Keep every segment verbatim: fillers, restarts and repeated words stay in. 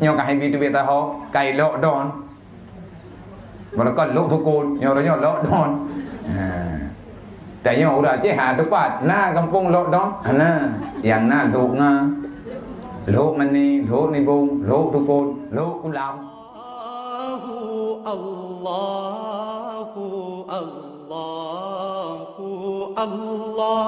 Nyoe ka hana teubiet taho, ka i lockdown. Barokon lhok sukon, nyoe uroe nyoe lockdown. Ha. Tanyoe ureueng Aceh, ha, teupat. Na gampông lockdown? Hana. Nyang na lhok nga, lhok mani, lhok nibong, lhok sukon, lhok kulam. Allahu, Allahu, Allah.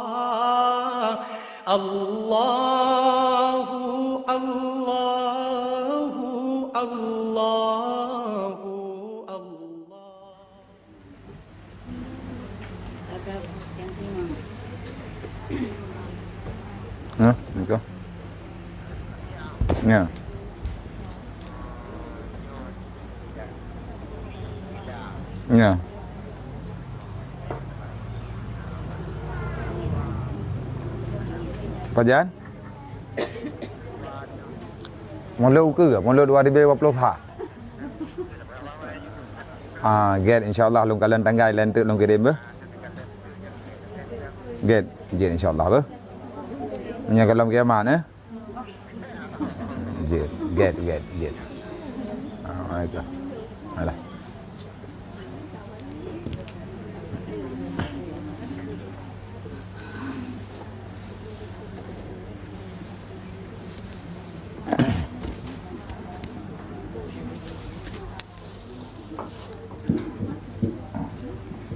Allahu, Allahu, Allahu, Allah. Hah? Niko? Ya. Ya. Pajan? Mulod ukeue, mulod dua ribu dua puluh ha. Ah, gét, insya Allah lôn kalon tanggai lôn teuk lôn kirém beuh. Gét, jén insya Allah beuh. Meunyoe gohlom kiamat, eh. Jén, gét, gét, jén. Assalamualaikum. Alah.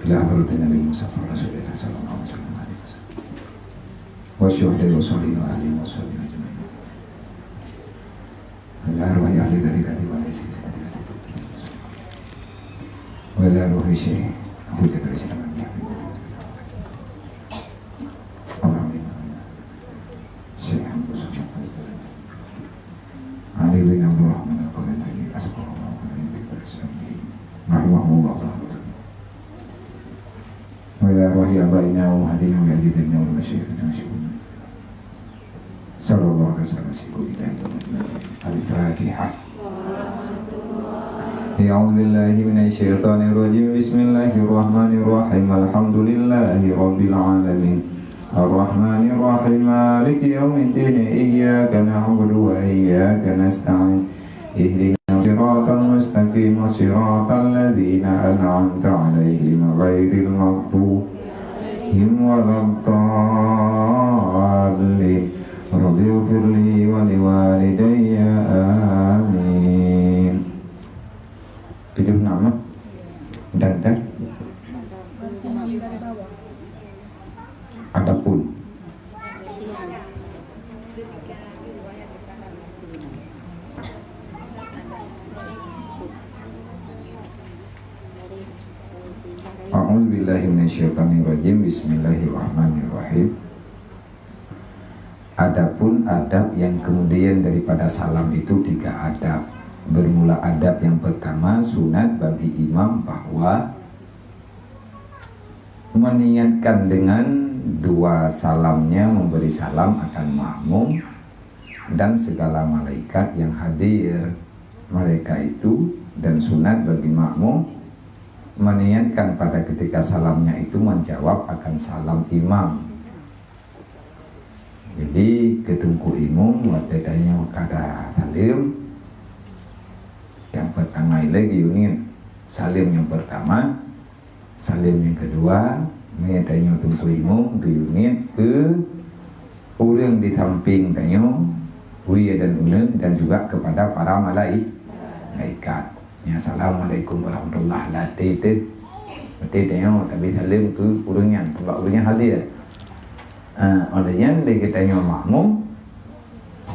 Ila hadratin Nabi Mustafa Rasulillah sallallahu alaihi wasallam. Wa syuhada'i wa sholihin wa alihi wa sahbihi ajma'in. Wa ila arwahi ahli tariqati wa ahli silsilati. Wa ila ruhi Syekh Abu Jabir Sidang. Amin. Syekh Abu Sufyan. Ali bin Abdul Rahman Al-Qurantagi, Asbahullah, Al-Qurantagi, Rahimahullah. Wa ila ruhi abaina wa hadina wa jadidina wa masyayikhina wa syuyukhina. Sallallahu alaihi wasallam. Al-Fatihah. أعوذ بالله من الشيطان الرجيم. بسم الله الرحمن الرحيم. الحمد لله رب العالمين. الرحمن الرحيم. مالك يوم الدين. إياك نعبد وإياك نستعين. اهدنا الصراط المستقيم. صراط الذين أنعمت عليهم غير المغضوب عليهم ولا الضالين. رب اغفر لي ولوالدي. آمين. Tujuh nama. Dan, dan. Adapun. A'udzubillahi minasyaitonirrajim. Bismillahirrahmanirrahim. Adapun adab yang kemudian daripada salam itu tiga adab. Bermula adab yang pertama, sunat bagi imam bahwa meniatkan dengan dua salamnya memberi salam akan makmum dan segala malaikat yang hadir. Mereka itu dan sunat bagi makmum meniatkan pada ketika salamnya itu menjawab akan salam imam. Jadi, keu Teungku Imum, watée tanyoe kada saleuem, nyang pertama ilée geuyue niet saleuem nyang pertama, saleuem nyang keudua, meunyoe tanyoe Teungku Imum, geuyue niet keu ureuëng di sampéng tanyoe, wie dan uneuen, dan juga kepada para malai-, malaikat. Ya, assalamualaikum warahmatullah. Latée teuh. Latée teuh nyoe, tapi saleuem keu ureuëng nyan, sabab ureuëng nyan hadir. Ah, oleh nyan, lé geutanyoe makmum,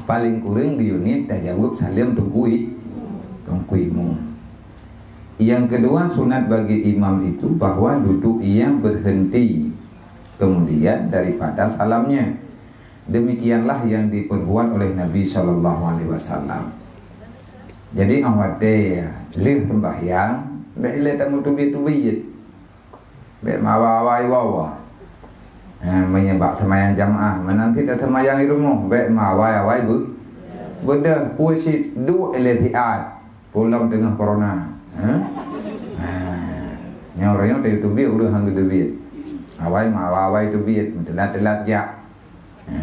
paling kureueng geuyue niet tajaweueb saleuem Teungku I-, Teungku Imum. Yang kedua, sunat bagi imam itu bahwa duduk ia berhenti kemudian daripada salamnya. Demikianlah yang diperbuat oleh Nabi sallallahu alaihi wasallam. Jadi, óh watée lheueh seumbahyang, bék ilée tameuteubiet-teubiet. Bék meuawai-awai wawa. Eh, meunyoe bak seumayang jamaah, meunan cit taseumayang i rumoh, bék meuawai-awai beu-, beudôh, peue cit duek ilée siat. Peulom teungoh corona. Hah? Ha. Nyoe uroe nyoe teubiet ureuëng han geuteubiet. Awai meuawai-awai teubiet, meuteulat-teulat jak. Ha.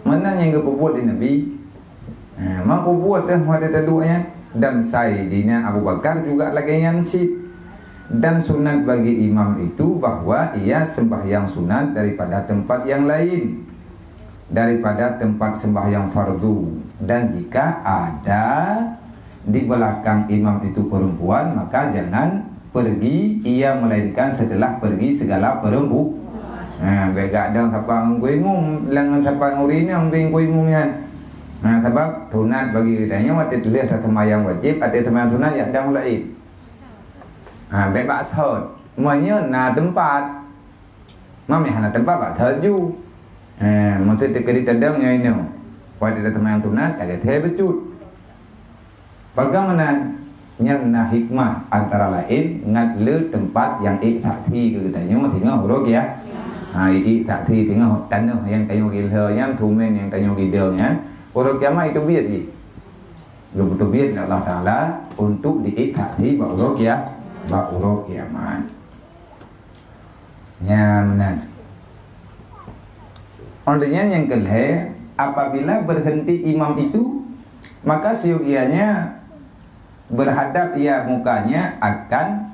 Meunan nyang geupeubuet lé Nabi, Ha, meukubu teuh watée taduek nyan. Dan Saidina Abu Bakar juga lagée nyan cit. Dan sunat bagi imam itu bahwa ia sembahyang sunat daripada tempat yang lain, daripada tempat sembahyang fardu. Dan jika ada di belakang imam itu perempuan, maka jangan pergi ia melainkan setelah pergi segala perempu-, ha, bék gadang sapat ngon imum, ngon sapat ngon ureueng inong, bék ngon imum nyan. Ha, sabab sunat bagi geutanyoe watée lheueh taseumayang wajéb, watée taseumayang sunat jak dang laén. Ha, bék bak thot. Meunyoe na teumpat, meunyoe hana teumpat bak thot ju. Ha, meunyoe teukeudi tadong nyoe inoe. Watée taseumayang sunat, tageutée bacut. Bagaimana? Nyan na hikmah antara laén ngat le teumpat nyang ék saksi keu geutanyoe singoh uroe kia-, ha, ék saksi singoh tanoh nyang tanyoe gilhée nyan, tumen nyang tanyoe gidong nyan, uroe kiamat itu biet jih. Geupeubiet lé Allah Taala untuk diék saksi bak uroe kia-, bak uroe kiamat. Nyan meunan. Oleh nyan nyang keulhée, apabila berhenti imam itu, maka seyogianya berhadap ia mukanya akan,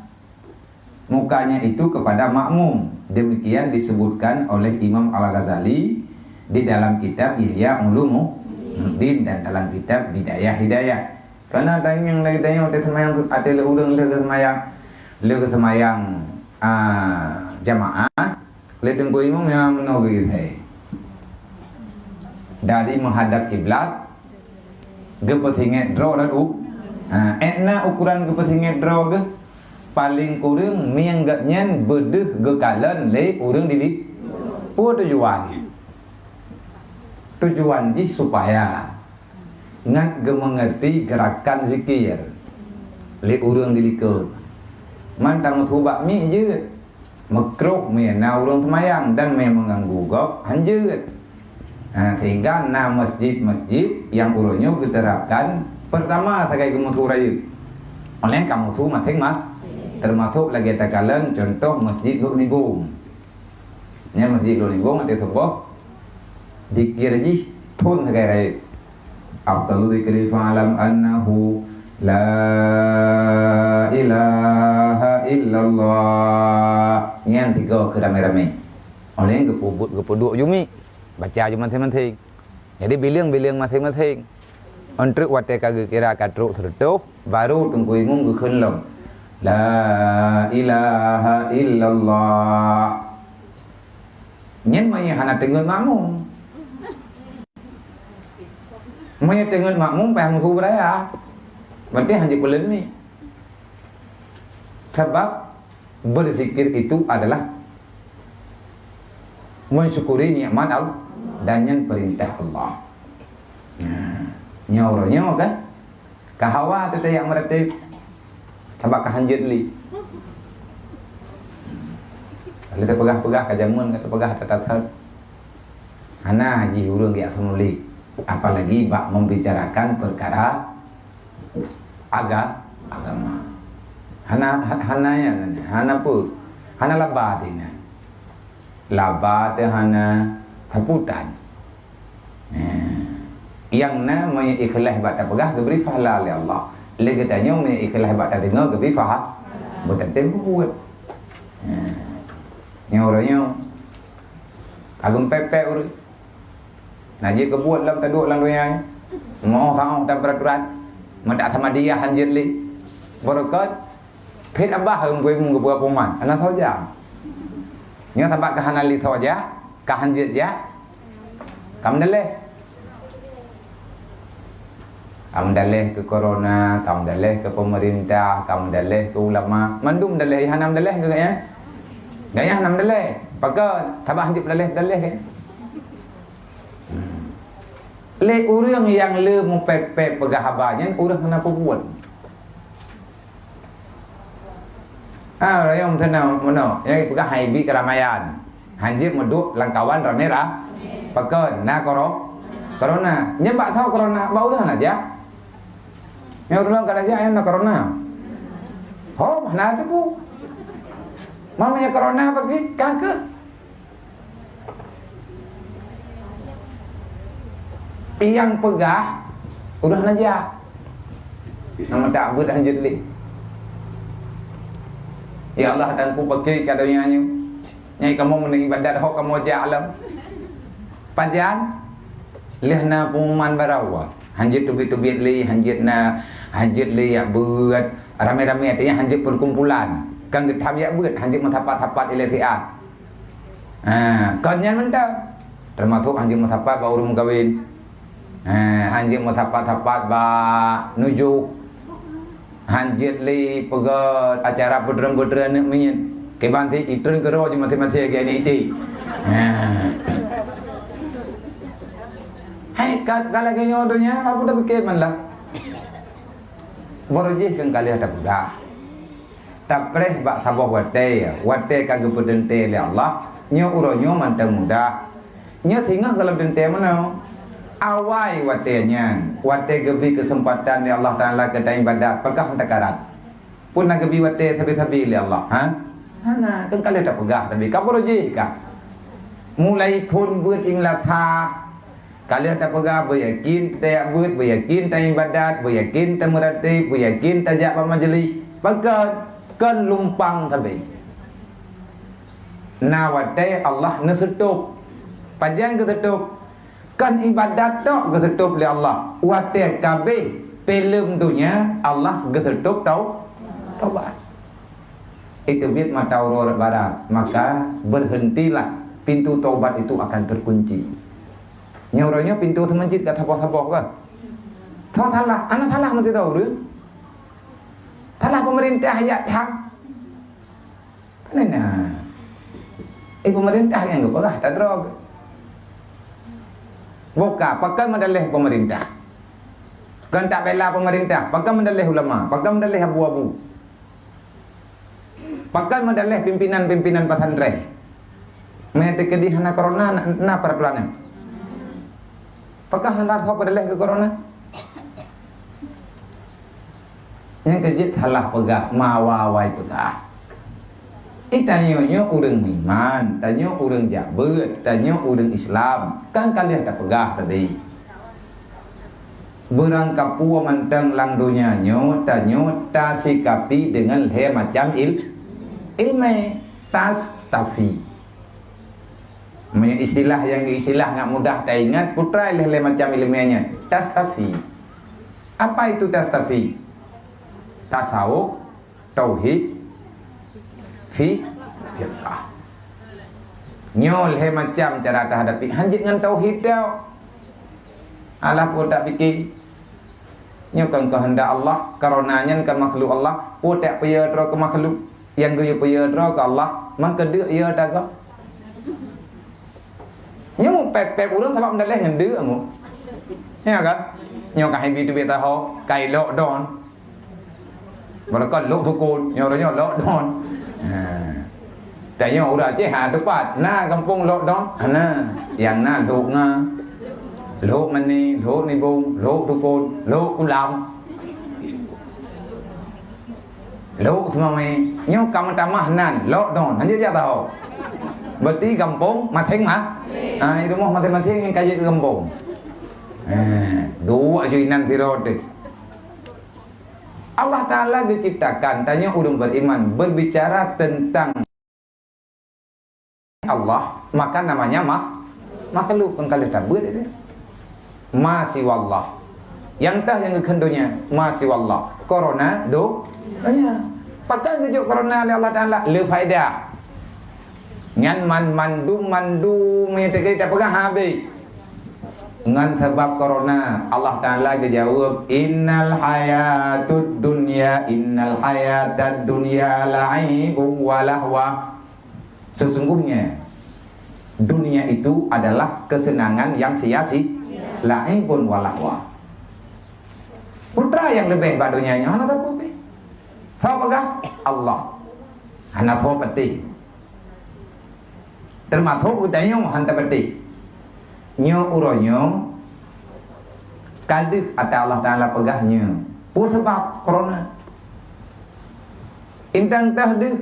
mukanya itu kepada makmum. Demikian disebutkan oleh Imam Al-Ghazali di dalam kitab Ihya Ulumuddin dan dalam kitab Bidayah Hidayah. Karena danyang lagi danyang watée seumayang tu, watée lé ureuëng lé seumayang, lé seumayang, ah, jamaah, lé teungku imum nyang meunoe geuh. Dari menghadap kiblat, geupeusingét droe dan u-, ha, étna ukuran geupeusingét droe geuh, paléng kureueng mieng geuh nyan beudeuh geukalon lé ureuëng dili-. Peue tujuan? Tujuan jih supaya ngat geumeungerti geurakan zikir lé ureuëng di likot. Man tameusu bak miek jeuet, meukroh meunyoe na ureuëng seumayang dan meunyoe meuganggu gob, han jeuet. Ha, sehingga na masjid-masjid nyang uroe nyoe geuterapkan, pertama sagai geumeusu rayeuk. Oleh ka meusu maséng-maséng, termasuk lagée takalon contoh Masjid Lhokseumawe. Nyan Masjid Lhokseumawe watée suboh, zikir jih phon sagai rayeuk. Afdalu dzikri fa'lam annahu la ilaha illallah. Nyan tiga keu ramé-ramé. Oleh geupeubuet, geupeuduek ju miek, baca ju maséng-maséng. Jadi, bileueng-bileueng maséng-maséng. Ôn treuk watée ka geukira ka trok sireutôh, baru teungku imum geukheun lom, "La ilaha illallah." Nyan meunyoe hana teungeut makmum. Meunyoe teungeut makmum, payah meusu beuraya. Berarti hana jipeuleuen miek. Sabab berzikir itu adalah mensyukuri nikmat Allah dan nyan perintah Allah. Nah, nyoe uroe nyoe kan, ka hawa teuh tajak meuratéb, sabab ka han jeuet lé. Lé tapeugah-peugah ka jameun, ka tapeugah that-that. Hana jih ureuëng geujak seumulik, apalagi bak membicarakan perkara aga-, agama. Hana, ha-, hana nyan, hana peue, hana laba teuh nyan. Laba teuh hana, sapeue tan. Nah, nyang na meunyoe ikhlaih bak tapeugah geubri pahala lé Allah. Lé geutanyoe meunyoe ikhlaih bak tadeungoe geubri paha-, beutatem peubuet. Nah, nyoe uroe nyoe ka geumpepet ureuëng. Na jeuet keu buet lom taduek lam donya nyoe. Meuoh-oh dan peuraturan. Meudak sama dia han jeuet lé. Beureukat. Phét abah ureuëng bui meugeubeuet puman. Hana soe jak. Nyoe sabab ka hana lé soe jak, ka han jeuet jak. Ka meudaleh. Ka meudaleh keu corona, ka meudaleh keu pemerintah, ka meudaleh keu ulama. Mandum meudaleh, hana meudaleh keu gobnyan. Gobnyan hana meudaleh. Pakon? Sabab han jeuet meudaleh-daleh, ya. Lé ureuëng nyang le meupepet peugah haba nyan ureuëng hana peubuet. Ha, rayong teunang meunoe, nyang peugah hai bi keramaian. Han jeuet meuduek lam kawan ramé ra-, pakon na koro-, corona. Nyan bak saboh corona, bak ulôn aja. Nyang ulôn ka aja, nyang na corona. Ho, na teupeu. Mama nyang corona bagi ka keuh. Nyang peugah, Udah na jak. Nama tak buet hanjeuet lé. Ya Allah, Teungku, paké ka donya nyoe. Nyai kamoe meunan ibadat ho kamoe jak lom. Pajan? Lheueh na pengumuman baroe. Hanjeuet teubiet-teubiet lé, hanjeuet na, hanjeuet lé jak beuet. Ramé-ramé artinya hanjeuet perkumpulan. Kan geutam jak beuet, hanjeuet meusapat-sapat ilée siat. Ha, kon nyan mantong. Teumasok hanjeuet meusapat bak ureuëng meukawen. Ha, hanjeuet meusapat-sapat bak nujoh. Hanjeuet lé peugah acara peutreun-peutreun aneuëk miet. Kiban ti itreun keudroe jih maté-maté lagée aneuëk iték. Ha. Hai, ka, ka lagée nyoe donya, ka peue tapike man lah. Baroe jih keu ka lheueh tapeugah. Tapreh bak saboh watée, watée ka geupeuteuntée lé Allah, nyoe uroe nyoe mantong mudah. Nyoe singoh gohlom teuntée meunoe. Awai watée nyan, watée geubri keuseumpatan lé Allah Taala keu taibadat, peugah takarat. Peue na geubri watée sabe-sabe lé Allah, ha? Hana, kan ka lheueh tapeugah, tapi ka baroe jih ka. Mulai phon beuet imeulasa, ka lheueh tapeugah, beuyakin tajak beuet, beuyakin taibadat, beuyakin tameuratéb, beuyakin tajak bak majelis. Pakon? Kon lumpang sabe. Na watée Allah neuseutôb. Pajan geuseutôb? Kon ibadat tok geuseutôb lé Allah. Watée ka abéh filem donya, Allah geuseutôb tau-, taubat. Iteubiet mata uroe barat, maka berhentilah, pintu taubat itu akan terkunci. Nyoe uroe nyoe pintu seumeujid ka saboh-saboh kan? Tho salah, hana salah meusidroe ureuëng. Salah pemerintah jak that. Nena. Eh, pemerintah nyang geupeugah tadroe. Boka, pakon meudaleh pemerintah? Kon tabela pemerintah, pakon meudaleh ulama, pakon meudaleh abu-abu? Pakon meudaleh pimpinan-pimpinan pesantren? Meuteukedi hana corona, na, na peraturan nyan. Pakon hana ho peudaleh keu corona? Nyang keujeuet salah peugah, mawawai peugah. Eh, tanyoe nyoe ureuëng meuiman, tanyoe ureuëng jak beuet, tanyoe ureuëng Islam. Kan ka lheueh tapeugah tadi. Beurangkapeue mantong lam donya nyoe, tanyoe tasikapi deungon lhée macam il-, iéleumé. Tastafi. Meunyoe istilah nyang geuistilah ngat mudah taingat, peue treuk lhée-lhée macam iéleumé nyan. Tastafi. Apa itu tastafi? Tasawuf, tauhid, fi-, fiqah. Nyoe lhée macam cara tahadapi, hanjeuet ngon tauhid teuh. Alah peue tapike. Nyoe kon keuheundak Allah, corona nyan kon makhluk Allah, peue tak peue droe keu makhluk. Nyang geuyue peue droe keu Allah, mangkeudeuek yue tagoe. Nyoe pép-pép ureuëng sabab meudaleh ngon deuk nyoe. Ya kan? Nyoe ka hibi teubiet taho, kai lockdown. Barokon lok sukon, nyoe uroe nyoe lockdown. Ha. Tanyoe ureuëng Aceh ha teupat, na gampông lockdown? Hana. Nyang na lok nga, lok mani, lok nibong, lok sukon, lok kulam. Lok seumawé, nyoe ka meutamah nan, lockdown, hana jak tahu. Berarti gampông maséng mah. Ah, di rumoh maséng-maséng nyang ka jeuet keu gampông. Eh, duek aju inan sidroe teuh. Allah Taala geuciptakan tanyoe ureuëng beriman berbicara tentang Allah, maka namanya mah-, makhluk, kon ka lheueh tabeuet itu. Ma siwallah. Nyang tah nyang geukheun donya, ma siwallah. Corona, do-, donya. Pakon geujok corona lé Allah Taala? Le faedah. Nyan man-, mandum-mandum nyang teuka tapeugah habéh. Ngon sabab corona, Allah Taala geujaweueb, "Innal hayatud dunya, innal hayatad dunya la'ibun wa lahwa." Sesungguhnya, dunia itu adalah kesenangan yang sia-si-, la'ibun wa lahwa. Peue treuk nyang leubeh bak donya nyoe hana sapeue pih. Soe peugah? Allah. Hana soe peuteh. Teumasok geutanyoe hana peuteh. Nyoe uroe nyoe ka deuh ata Allah Taala peugah nyoe. Peue sabab corona? Intan tah deuh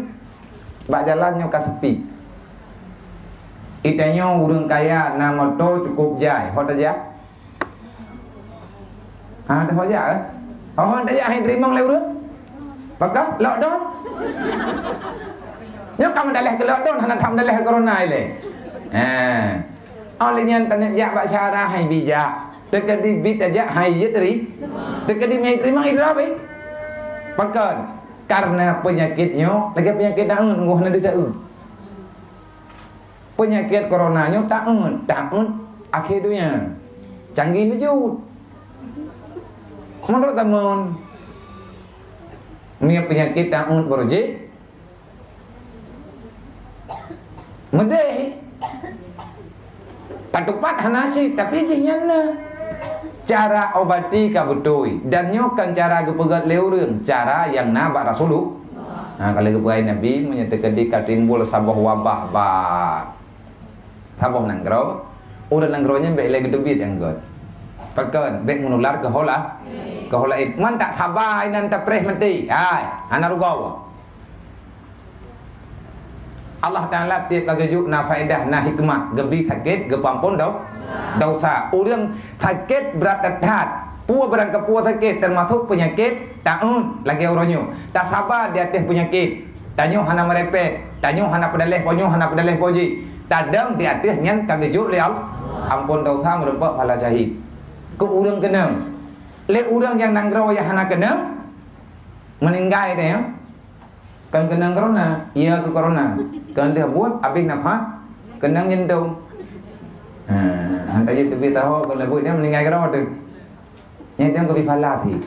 bak jalan nyoe ka sepi. Geutanyoe ureuëng kaya na moto cukup jai, ho tajak? Ah, dah ho jak, eh? Ho, ho, dah jak hai teurimong lé ureueng? Pakon? Lockdown? Nyoe ka meudaleh keu lockdown, hana that meudaleh keu corona ilée. Eh. Óh lheueh nyan taneuk jak bak syara hai bijak. Teukeudi bit tajak hai jiteurimong. Teukeudi meuhai teurimong idroe bit. Pakon? Karena peunyakét nyoe lagée peunyakét daun, ngon hana deuh daun. Peunyakét corona nyoe taun, taun akhé donya. Canggih beujeuet. Meunurot tamon, meunyoe peunyakét taun baroe jih, meudeh. Tatupat hana cit, tapi jih nyan na. Cara obati ka beutôi, dan nyoe kon cara geupeugét lé ureueng, cara nyang na bak Rasulullah. Ha, ka lheueh geupeugah Nabi, meunyoe teukeudi ka timbul saboh wabah bak saboh nanggroe, ureueng nanggroe nyan bék lé geuteubiet nyang gét. Pakon? Bék meunular keu ho la-, keu ho laén. Man tak saba inan tapreh maté. Hai, hana rugoe. Allah Taala tiep ka geujok na faedah, na hikmah, geubri sakét, geupeuamphon dau-, dosa. Ureueng sakét brat that-that, peue barang keupeue sakét, teumasok peunyakét taun lagée uroe nyoe. Tasaba di ateueh peunyakét, tanyoe hana meurepet, tanyoe hana peudaleh po nyoe, hana peudaleh po jih. Tadong di ateueh nyan ka geujok lé Allah, amphon dosa, meurumpok pahala syahid. Keu ureueng keunong, lé ureueng nyang nanggroe nyang hana keunong, meuninggai tanyoe. Kon keunong corona, iya keu corona. Kon deuh buet, abéh nafah, keunong jantung. Ha, hantai jih teubiet taho, kon lé buet dia meuninggai keudroe teuh. Nyan dia keubi phala sih.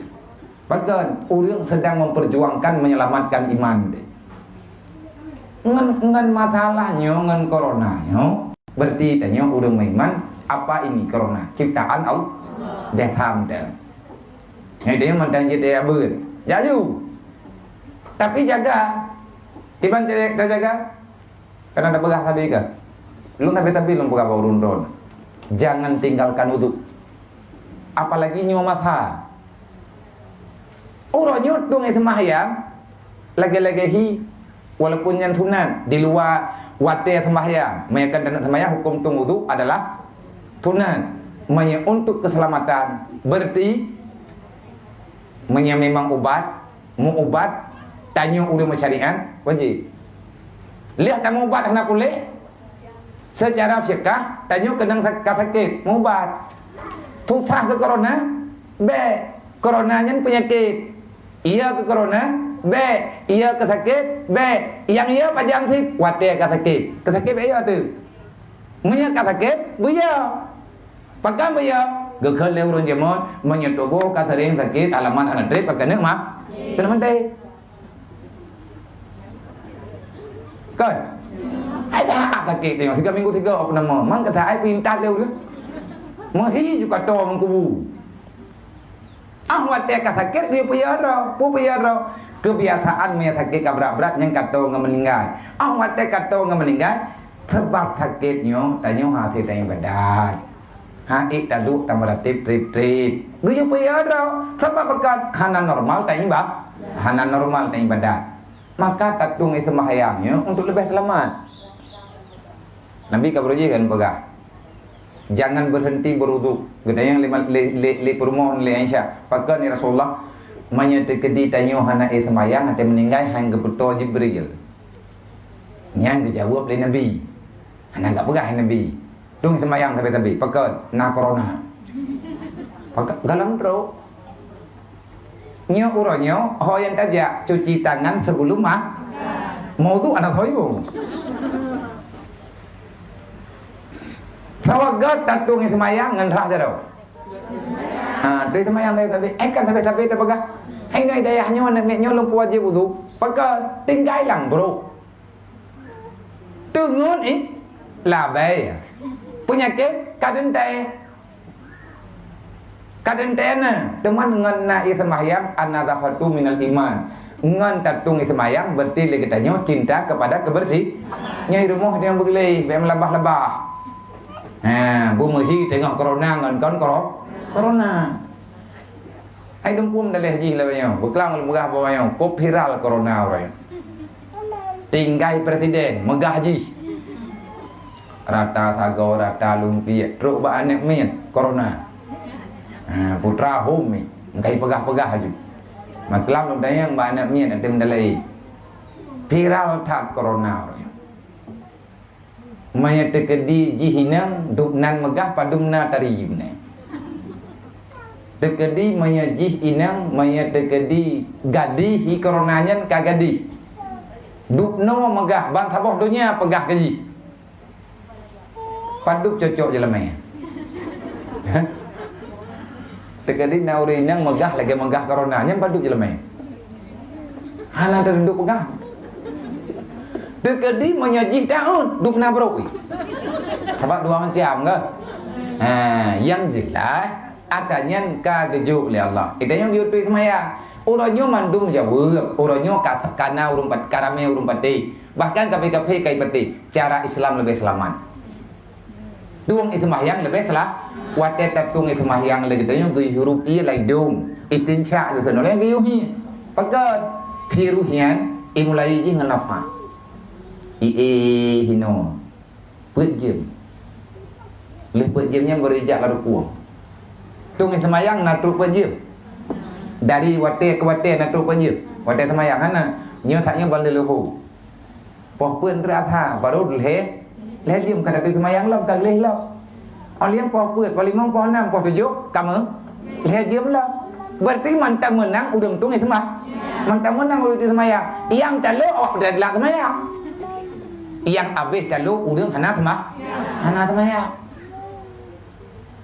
Pakon? Ureueng sedang memperjuangkan menyelamatkan iman deh. Ngon, ngon masalah nyoe, ngon corona nyoe, berarti tanyoe ureueng meuiman, apa ini corona? Ciptaan Allah. Deh tham deh. Nyoe dia mantong jeuet deh abeuet. Jaju. Tapi jaga. Kiban ta-, tajaga? Karena tapeugah sabe ka. Lôn sabe-sabe lôn peugah bak ureueng droen. Jangan tinggalkan wudhu. Apalagi nyoe masa. Uroe nyoe tueng seumahyang, lagée-lagée hi, walaupun nyan sunat, di luwa watée seumahyang. Meunyoe kon taneuk seumahyang, huköm tueng wudhu adalah sunat. Meunyoe untuk keselamatan, berarti meunyoe memang ubat, meuubat, tanyoe ureueng meusyariat, wajéb. Lheueh tameuubat hana puléh, seucara fiqah, tanyoe keunong sa-, ka sakét, meuubat. Susah keu corona? Bék. Corona nyan peunyakét. Iya keu corona? Bék. Iya keu sakét? Bék. Nyang iya pajan cit, watée ka sakét. Ka sakét bék iya teuh. Meunyoe ka sakét, beuyo. Pakon beuyo? Geukheun lé ureueng jameun, meunyoe tuboh ka seuréng sakét, alamat hana treb, ka keuneuk ma-, keuneuk maté. Kon? Hai dah sakét teuh, tiga minggu tiga apa nama? Mang kata ai pintar lé ureueng. Meuhi ju ka tom kubu. Ah, watée ka sakét, geuyue peuyo droe. Peue peuyo droe? Kebiasaan meunyoe sakét ka brat-brat nyan ka toe ngon meuninggai. Ah, watée ka toe ngon meuninggai, sabab sakét nyoe, tanyoe hase taibadat. Ha, ék taduek tameurateb treb-treb. Geuyue peuyo droe. Sabab pakon? Hana normal taiba-, hana normal taibadat. Maka tatueng seumahyang nyoe untuk leubeh seulamat. Nabi ka beureuji kan peugah, "Jangan berhenti berwudu." Geutanyong lé, lé, lé, lé peurumoh lé Aisyah, "Pakon ya Rasulullah, meunyoe teukeudi tanyoe hana éh seumayang, até meuninggai, han geupeutoe Jibril?" Nyan geujaweueb lé Nabi. Hana gak peugah Nabi. Tueng seumayang sabe-sabe. Pakon? Na corona. Pakon? Galom trok. Nyoe uroe nyoe, ho nyang tajak cuci tangan sebelum ma-, meuwudu aneuk soyong. Sawagat tatueng seumayang ngon rhah jaroe. Ha, tueng seumayang sabe-sabe. Eh, kan sabe-sabe tapeugah, "Hai, nyoe dayah nyoe, aneuk miet nyoe lôn peuwajéb wudu." Pakon? Tinggai lam brok. Teungeut, eh, labai. Peunyakét ka teuntée. Ka teuntée na. Teuma ngon na éh seumayang, an-nadhafatu minal iman. Ngon tatueng éh seumayang, berarti lé geutanyoe cinta kepada kebersih. Nyoe rumoh nyang beugleh, bék meulabah-labah. Ha, beumeuhi teungoh corona ngon kon koro-, corona. Hai dum pum daleh jih lawét nyoe. Beuklang lôn peugah bak nyoe, kop viral corona uroe nyoe. Tinggai presiden, meugah jih. Rata sagoe, rata lumpie, trok bak aneuk miet, corona. Ha, putra hom ni. Ka jipeugah-peugah laju. Maklam lôn tanyong bak aneuk miet ateueh meudalai. Viral that corona uroe nyoe. Meunyoe teukeudi jih inong, dubnan meugah padum na tari jih meunan. Teukeudi meunyoe jih inong, meunyoe teukeudi gadih, hi corona nyan ka gadih. Dubnoe meugah, ban saboh donya peugah keu jih. Padub cocok jeulamé. Teukeudi na ureuëng nyang meugah lagée meugah corona, nyan padub jeulamé. Hana teuduek peugah. Teukeudi meunyoe jih taun, dub na brok. Sabab dua macam kan? Ha, yang jelas, ata nyan ka geujok lé Allah. Kita nyang geuyue tui seumayang. Uroe nyoe mandum jaweueb, uroe nyoe ka, ka na ureuëng pat-, ka ramé ureuëng patéh. Bahkan kaphé-kaphé ka jipatéh, cara Islam leubeh seulamat. Tueng ie seumahyang leubeh seulah-, watée tatueng ie seumahyang lé geutanyoe geuyue hirup ie lam idong, istinsyak geukheun lé geuyue hi. Pakon virus nyan imulai jih ngon nafah. Ie hinoe. Peuet jeuem. Lheueh peuet jeuem nyan baru ijak lam rukuk. Tueng ie seumayang na trok peuet jeuem. Dari watée keu watée na trok peuet jeuem. Watée seumayang hana. Nyoe that nyoe ban lheueh leuhô. Poh peuet teurasa baru lhée, lhée jeuem ka tatueng seumayang lom ka gleh lom. Óh lheueh poh peuet, poh limong, poh nam, poh tujoh ka meu lhée jeuem lom. Berarti mantong meunang ureuëng tueng ie seumah-, mantong meunang ureuëng tueng seumayang. Nyang talo awak peugah gleh seumayang. Nyang abéh talo ureuëng hana seumah-, hana seumayang.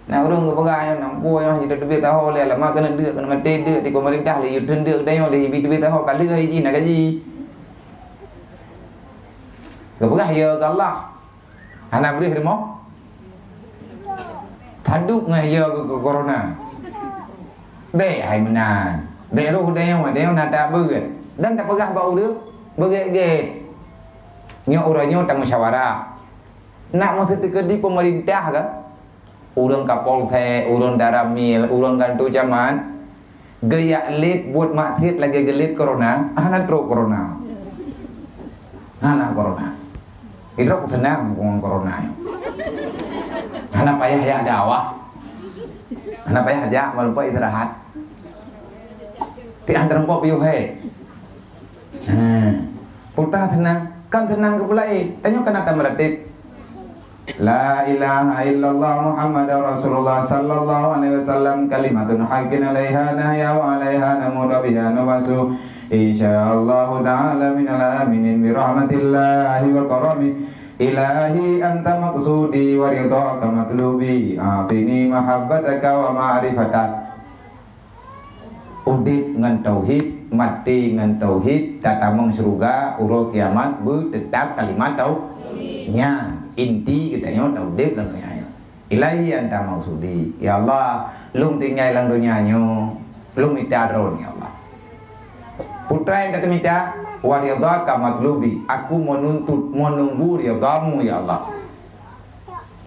Na ureuëng geupeugah nyoe, "Nampu nyoe jiteubiet taho lé, alamat keuneuk deuk, keuneuk maté deuk, di pemerintah lé yue teun deuk geutanyoe lé, jibi teubiet taho ka lheueh jih na gaji." Geupeugah ya keu Allah. Hana breueh rumoh. Taduek ngon ya keu, keu corona. Bék hai meunan. Bék roh geutanyoe, geutanyoe na tabeuet. Dan tapeugah bak ureuëng beugét-gét. Nyoe uroe nyoe tamusyawarah. Nak meuseuti keu di pemerintah kah? Ureuëng Kapolsek, ureuëng Danramil, ureuëng Kanto Camat, geujak lét buet maksiet lagée geulét corona, hana trok corona. Hana corona. Idroe peuseunang ngon corona nyoe. Hana payah jak dakwah. Hana payah jak, meurumpok istirahat. Tiang teurumpok piôh hai. Ha. Puta seunang, kan seunang keu peulaén. Tanyoe kan ata meuratéb. La ilaha illallah Muhammadar Rasulullah sallallahu alaihi wasallam, kalimatun haqqin alaiha nahya wa alaiha namutu biha nubasu. Insyaallahu ta'ala minal aminin bi rahmatillahi wa karami. Ilahi anta maqsudi wa ridhaka matlubi. A'tini mahabbataka wa ma'rifatak. Udeb ngon tauhid, maté ngon tauhid, tatamong syeuruga, uroe kiamat beuteutap kalimat tauhid. Nyan inti geutanyoe taudeb lam donya nyoe. Ilahi anta maqsudi. Ya Allah, lôn tinggai lam donya nyoe, lôn mita Droe, ya Allah. Peue nyang ka teumita, wa ridhaka matlubi. Aku meununtut, meununggu ridha-Mu, ya Allah.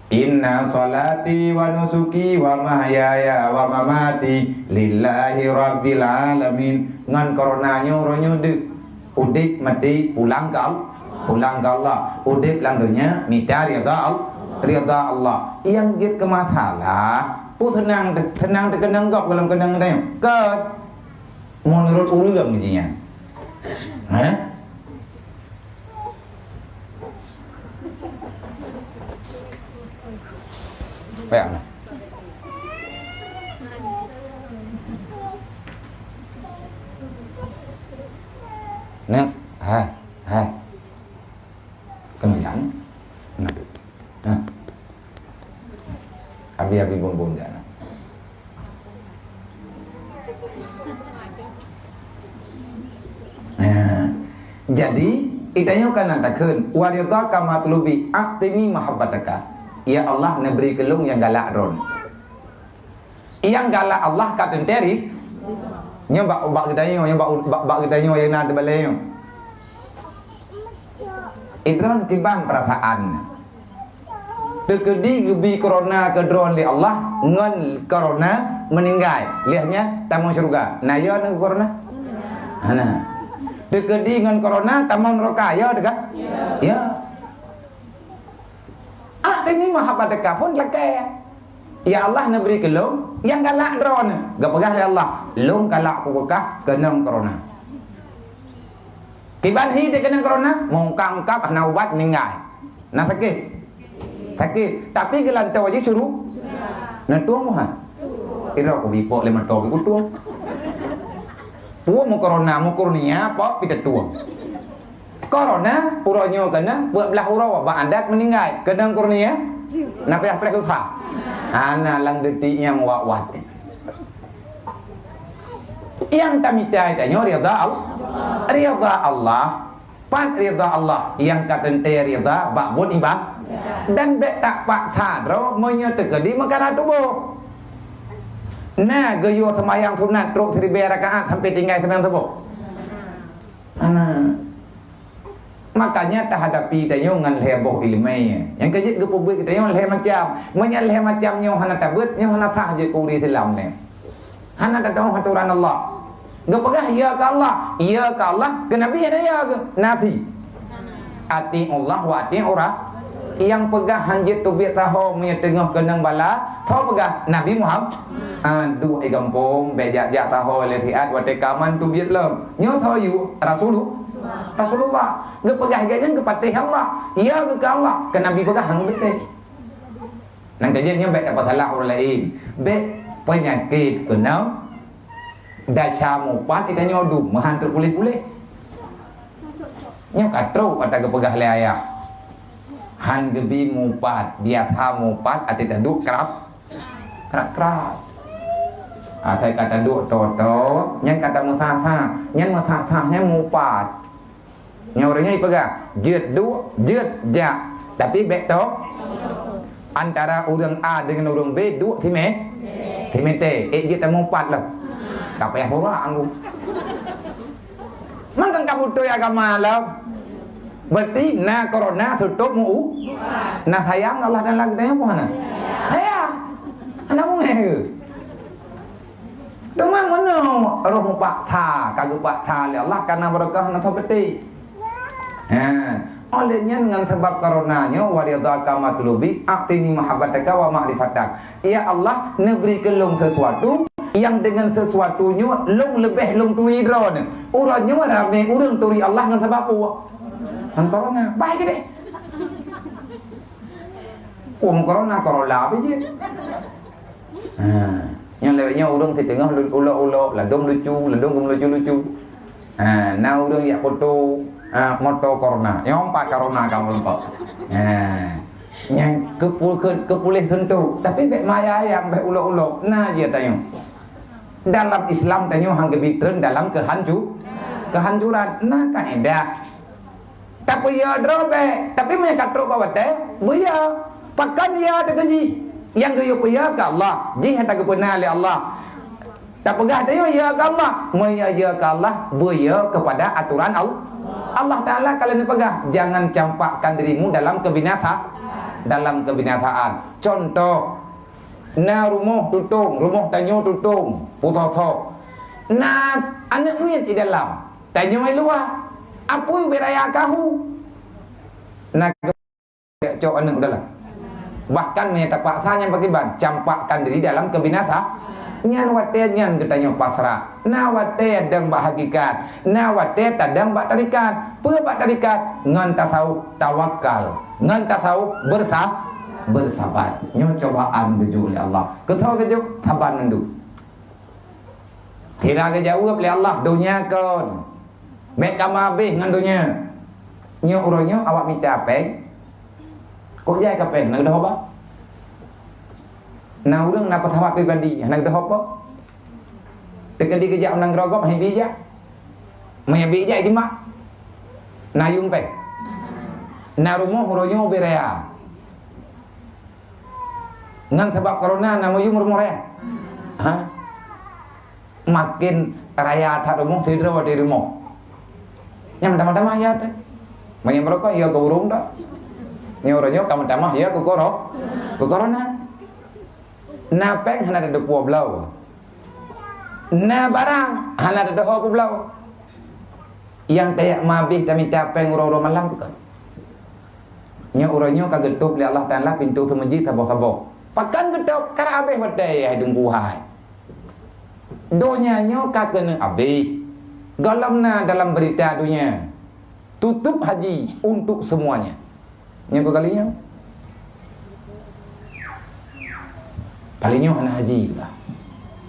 Inna sholati wa nusuki wa mahyaya wa mamati lillahi rabbil alamin. Ngon corona nyoe uroe nyoe deuh. Udeb maté pulang keu Al-, pulang keu Allah. Udeb lam donya mita ridha Al-, ridha Allah. Nyang jeuet keu masalah, peue seunang, seunang teukeunong gob lam keunong tanyoe? Kon. Meunurot ureuëng jih nyan. Hah? Payah lah. Nah, hai, hai. Kemudian, nah. Nah. Abi-abi bun-bun dah. Nah. Nah, jadi, geutanyoe kan na takheun, "Wa ridhaka matlubi, a'tini mahabbataka." Ya Allah, neubri keu lôn nyang galak Droe. Nyang galak Allah ka teuntèe ri-, nyoe bak, bak geutanyoe, nyoe bak, bak, bak geutanyoe nyang na teubalée nyoe. Droe kiban peurasaan. Teukeudi geubi corona keu Droe lé Allah, ngon corona meuninggai. Lheueh nyan tamong syeuruga. Na yo ngon corona? Hana. Teukeudi ngon corona tamong neuraka, yo teuka? Ya. A'tini mahabbataka phon lakée. Ya Allah, neubri keu lôn nyang galak droeneuh. Geupeugah lé Allah, "Lôn galak kukeukah keunong corona." Kiban hi teukeunong corona, meungkab-ungkab hana ubat, meuninggai. Na sakét? Sakét. Tapi geulantoe jih syuru-, neutueng muha. Kira ku bipok lé meutoe bikutueng. Puwoe meukorona, meukurnia, pok pih teutueng. Corona, uroe nyoe keunong, peuet blaih uroe bak adat meuninggai. Keunong kurnia, na payah preh susah. Hana lam detik nyang wat-wat. Nyang tamita tanyoe ridha Allah. Ridha Allah. Pat ridha Allah nyang ka teuntée ridha bak buet iba-, dan bék tapaksa droe meunyoe teukeudi meukara tuboh. Na geuyue seumayang sunat trok siribée rakaat sampai tinggai seumayang suboh? Hana. Makanya tahadapi tanyoe ngon lhée boh iéleumé. Nyang keujeuet geupeubuet geutanyoe lhée macam. Meunyoe lhée macam nyoe hana tabeuet, nyoe hana sah jeuet keu ureuëng Islam nyoe. Hana tatu'oh atoran Allah. Geupeugah ya keu Allah, ya keu Allah, keu Nabi hana ya keu nasi. Ati'ullah wa ati'ur ra-, nyang peugah hanjeuet teubiet saho meunyoe teungoh keunong bala, soe peugah? Nabi Muhammad. Ah, duek di gampông, bék jak-jak saho lé siat watée kaman teubiet lom. Nyoe soe yue? Rasulullah. Rasulullah. Geupeugah geuh nyan geupatéh Allah. Ya geuh keu Allah, keu Nabi peugah hana beutôi. Nyang keujeuet nyoe bék tapeusalah ureuëng laén. Bék peunyakét keunong desya mupat di tanyoe dum meuhan trok puléh-puléh. Nyoe ka trok ata geupeugah lé ayah. Han geubi mupat, biasa mupat até taduek krab, krab-krab. Asai ka taduek toto, nyan ka tameusah-sah, nyan meusah-sah nyan mupat. Nyoe ureuëng nyan jipeugah, jeuet duek, jeuet jak. Tapi bék to, antara ureuëng A deungon ureuëng B duek simé-, simité. Ék jeuet tameupat lom. Ka payah urak anggu. Mangkang ka beutôi agama lom. Berarti na corona tutup mu-, na sayang Allah dan lagi tanya apa na? Sayang. Hana mungeh ke? Teuma meunoe roh mupaksa, ka geupaksa lé Allah, kana barokah na sapeue. Ha, oleh nyan ngon sabab corona nyoe, "Wa ridhaka matlubi, a'tini mahabbataka wa ma'rifatak." Ya Allah, neubri keu lôn sesuatu nyang deungon sesuatu nyoe lôn leubeh lôn turi droeneuh. Uroe nyoe ramé ureuëng turi Allah ngon sabab peue? Ngon corona. Baik deh. Peue corona, corona apa je? Ha, nyang lewat nyoe ureuëng siteungoh lu-, ulok-ulok, ladom lucu, ladom geumeulucu-lucu. Ha, na ureuëng jak foto, ha, moto corona. Nyoe pat corona ka meurumpok. Ha, nyang keupul-, ke-, keupuléh teuntu. Tapi bék maya nyang bék ulok-ulok. Na jih tanyoe. Dalam Islam tanyoe hana geubri treun dalam keuhancu-, kehancuran. Na kaedah. Tapeuyo droe bék, tapi meunyo ka trok bak watée, beuyo. Pakon yo teukeujih? Nyang geuyue peuyo keu Allah, jih nyang tageupeuna lé Allah. Tapeugah tanyoe yo keu Allah, meunyo yo keu Allah, beuyo keupada atoran Allah. Allah Taala ka lheueh neupeugah, "Jangan campakkan dirimu dalam kebinasa-, dalam kebinasaan." Contoh, na rumoh tutong, rumoh tanyoe tutong, putoe-toe. Na aneuëk miet di dalam. Tanyoe luwa, apui ubé raya kahu. Na cok aneuëk dalam. Bahkan meunyo tapaksa nyan pakriban, campakkan diri dalam kebinasa. Nyan watée nyan geutanyoe pasrah. Na watée dong bak hakikat, na watée tadong bak tarikat. Peue bak tarikat? Ngon tasawuf tawakal, ngon tasawuf bersa-, bersabar. Nyoe cobaan geujok lé Allah. Keu soe geujok? Saban mandum. Sira geujaweueb lé Allah, "Donya kon, bék kamoe habéh ngon donya." Nyoe uroe nyoe awak mita péng, kok jai ka péng, hana geudoh haba. Na ureuëng na peusawat pribadi, hana geudoh haba. Teukeudi geujak u nanggroe gob, han bi jak. Meunyo bi jak, jimat. Na yum péng. Na rumoh uroe nyoe ubé raya. Ngon sabab corona na meuyum rumoh raya. Ha? Maken raya that rumoh, sidroe di rumoh. Nyang tamah-tamah ya teuh. Meunyo meurokok ya keu burung dak. Nyoe uroe nyoe ka meutamah ya keu koro-, keu corona. Na péng hana teudeupue bloe. Na barang hana teudeupue bloe. Nyang tajak mabéh tamita péng uroe-uroe malam tu kan. Nyoe uroe nyoe ka geutôb lé Allah Taala pintoe seumeujid saboh-saboh. Pakon geutôb, ka habéh watée hai Teungku hai. Donya nyoe ka keuneuk habéh. Gohlom na dalam beurita donya, tutup haji untuk semuanya. Nyoe keu kali nyoe. Kali nyoe hana haji pula.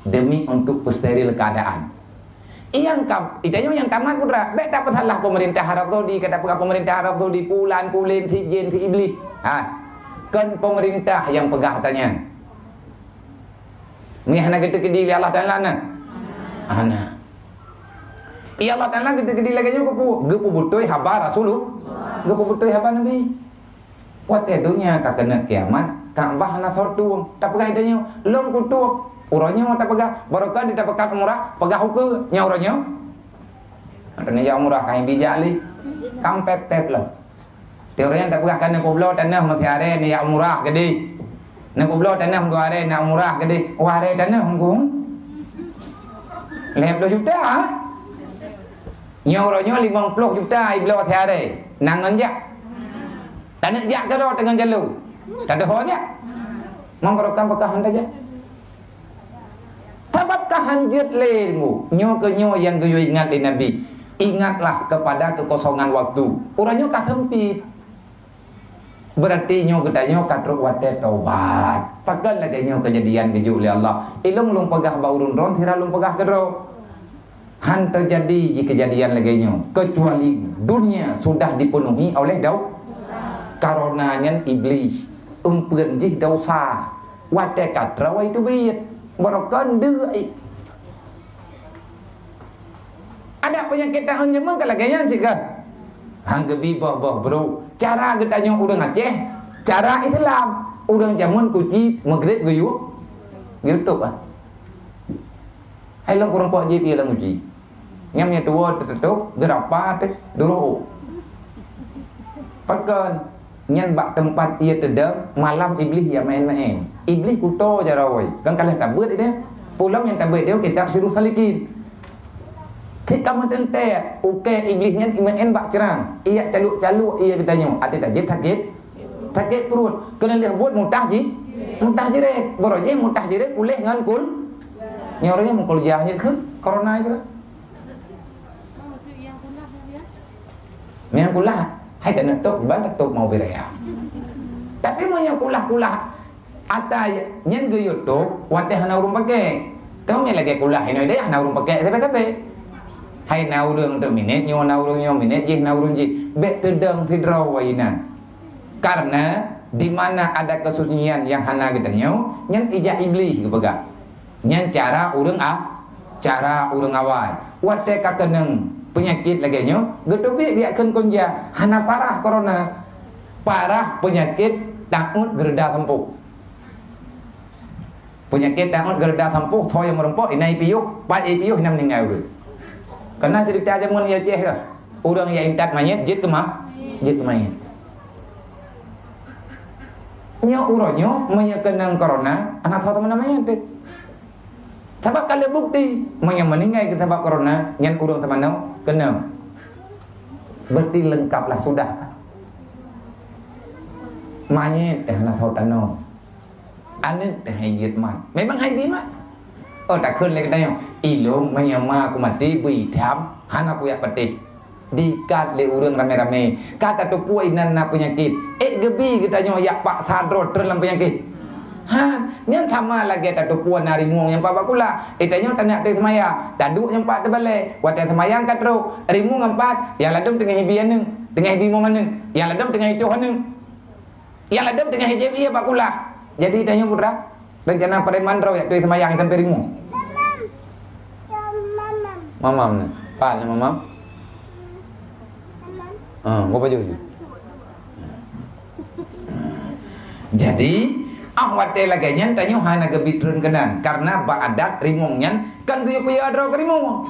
Demi untuk peusteril keadaan. Nyang ka, geutanyoe nyang tamat putra, bék tapeusalah pemerintah Arab Saudi, ka tapeugah pemerintah Arab Saudi, pulan, pulén, si jén, si iblih. Ha. Kon pemerintah nyang peugah tanyan. Nyan hana geuteukeudi lé Allah Taala na? Hana. Iya Allah Taala geuteukeudi lagée nyoe geupeu-, geupeubeutôi haba Rasulullah, geupeubeutôi haba Nabi. Watée donya ka keuneuk kiamat, Ka'bah hana soe tueng. Tapeugah geutanyoe, lôn kutueng. Uroe nyoe tapeugah, barokon di tapeugah umrah, peugah ukeue. Nyoe uroe nyoe. Ada neujak umrah, ka bijak lé. Kam pép-pép lah. Teori nyang tapeugah kan neupeubloe tanoh meusiaré neujak umrah keudeh. Neupeubloe tanoh dua aré na umrah keudeh. Dua aré tanoh hungkung. Lhée ploh juta. Nyoe uroe nyoe limong ploh juta ibloe siaré. Nangon jak. Taneuk jak keudroe teungon jalô. Tadoho jak. Mong barokah-barokah han tajak. Sabab ka hanjeuet lé nyoe, nyoe keuh nyoe nyang geuyue ingat lé Nabi. Ingatlah kepada kekosongan waktu. Uroe nyoe ka seumpit. Beurati nyoe geutanyoe ka trok watée tobat. Pakon lagée nyoe keujadian geujok lé Allah. Ilong lôn peugah bak ureuëng droen sira lôn peugah keudroe. Han teujadi jih keujadian lagée nyoe, keucuali dunia sudah dipenuhi oleh dau-, karena nyan Iblih, eumpeuen jih desya. Watée ka troe teubiet, barokon deuk. Ada penyakit tahun jameun ka lagée nyan sih kan? Han geubi boh-boh bro. Cara geutanyoe ureuëng Aceh, cara Islam. Ureuëng jameun kuci Maghrib geuyue, geuyue tôb ah. Hai lôn kureueng poh jih pih lam uji. Nyang meunyoe tuwoe teututup, geurapa teuh, duroe. Pakon? Nyan bak teumpat ie teudong, malam Iblih ya maén-maén. Iblih kuto jaroe, kan kalah tabeuet ideh. Pulom nyang tabeuet ideh kitab Sirus Salikin. Cit kamoe teuntée, ukée Iblih nyan imaén bak ceurang. Iyak caluk-caluk ie geutanyoe, até tajép sakét. Sakét pruet. Keuneuk lheueh buet mutah jih. Mutah jiret. Baroe jih mutah jiret puléh ngon kul-, nyoe ureuëng nyang meukuliah jih keu corona itu. Meunyoe kulah, hai taneuk tôb, ban tôb mau biraya. Tapi meunyoe kulah-kulah, ata nyan geuyue tôb, watée hana ureuëng pakai. Keu meunyoe lagée kulah inoe deh, hana ureuëng pakai sabe-sabe. Hai na ureuëng untuk minét nyoe, na ureuëng nyoe minét jih, na ureuëng jih. Bék teudong sidroe inan. Karena di mana ada kesunyian yang hana geutanyoe, nyan ijak Iblih geupeugah. Nyan cara ureuëng a-, cara ureuëng awai. Watée ka keunong peunyakét lagée nyoe, geuteubiet biak kheun kunja, hana parah corona. Parah peunyakét taôt geureuda sampôh. Peunyakét taôt geureuda sampôh, soe nyang meurumpok, inan ipiôh, pat ipiôh, inan meuninggai ureuëng. Keunan ceurita jameun ya Aceh ka. Ureuëng nyang intat manyét, jeuet keu ma-, jeuet keu manyét. Nyoe uroe nyoe, meunyoe keunong corona, hana soe teumanoe manyét teuh. Sabab ka lheueh bukti, meunyoe meuninggai keu sabab corona, nyan ureuëng teumanoe keunong. Berarti lengkaplah sudah ka. Manyét teuh hana soe tanoe. Aneuk teuh hai jeuet mat. Memang hai bi mat. Oh, takheun lé geutanyoe. Ilong meunyoe ma kumaté beu itam, hana kuyak patéh. Diikat lé ureuëng ramé-ramé. Ka tateupeue inan na peunyakét. Ék geubi geutanyoe yak paksa droe treun lam peunyakét. Ha, nyan sama lagée tateupeue na rimueng nyang pat bak kulah. Geutanyoe taneuk ateueh seumayang, taduek nyang pat teubalée. Watée seumayang ka trok, rimueng nyang pat, nyang ladôm teungoh ibi aneuk, teungoh ibi mom aneuk, nyang ladôm teungoh itoh aneuk. Nyang ladôm teungoh ijép ie bak kulah. Jadi tanyoe putra, rencana preman droe yak tueng seumayang sampoe rimueng. Mamam ni. Pat ni mamam? Ha, gua baju je. Jadi, ah watée lagée nyan tanyoe hana geubi treun keunan, karena bak adat rimueng nyan kan geuyue peuyo droe keu rimueng.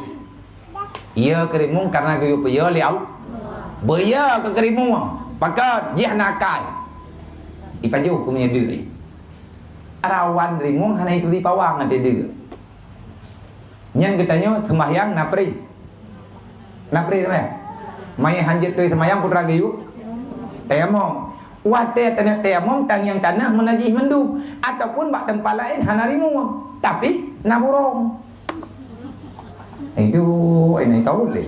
Iya keu rimueng karena geuyue peuyo lé Allah. Beuyo keu keu rimueng. Pakon jih hana akai. Ipajoh keu meunyoe deuk. Rawan rimueng hana ituri pawang ateueh deuk. Nyan geutanyoe seumahyang na pri. Na pri seumahyang. Manyét hanjeuet turi seumahyang putra geuyue. Tayamom. Watée taneuk tayamum, tangieng tanoh meunajih mandum, ataupun bak teumpat laén hana rimueng, tapi na burông. Iduek, ini kau lé.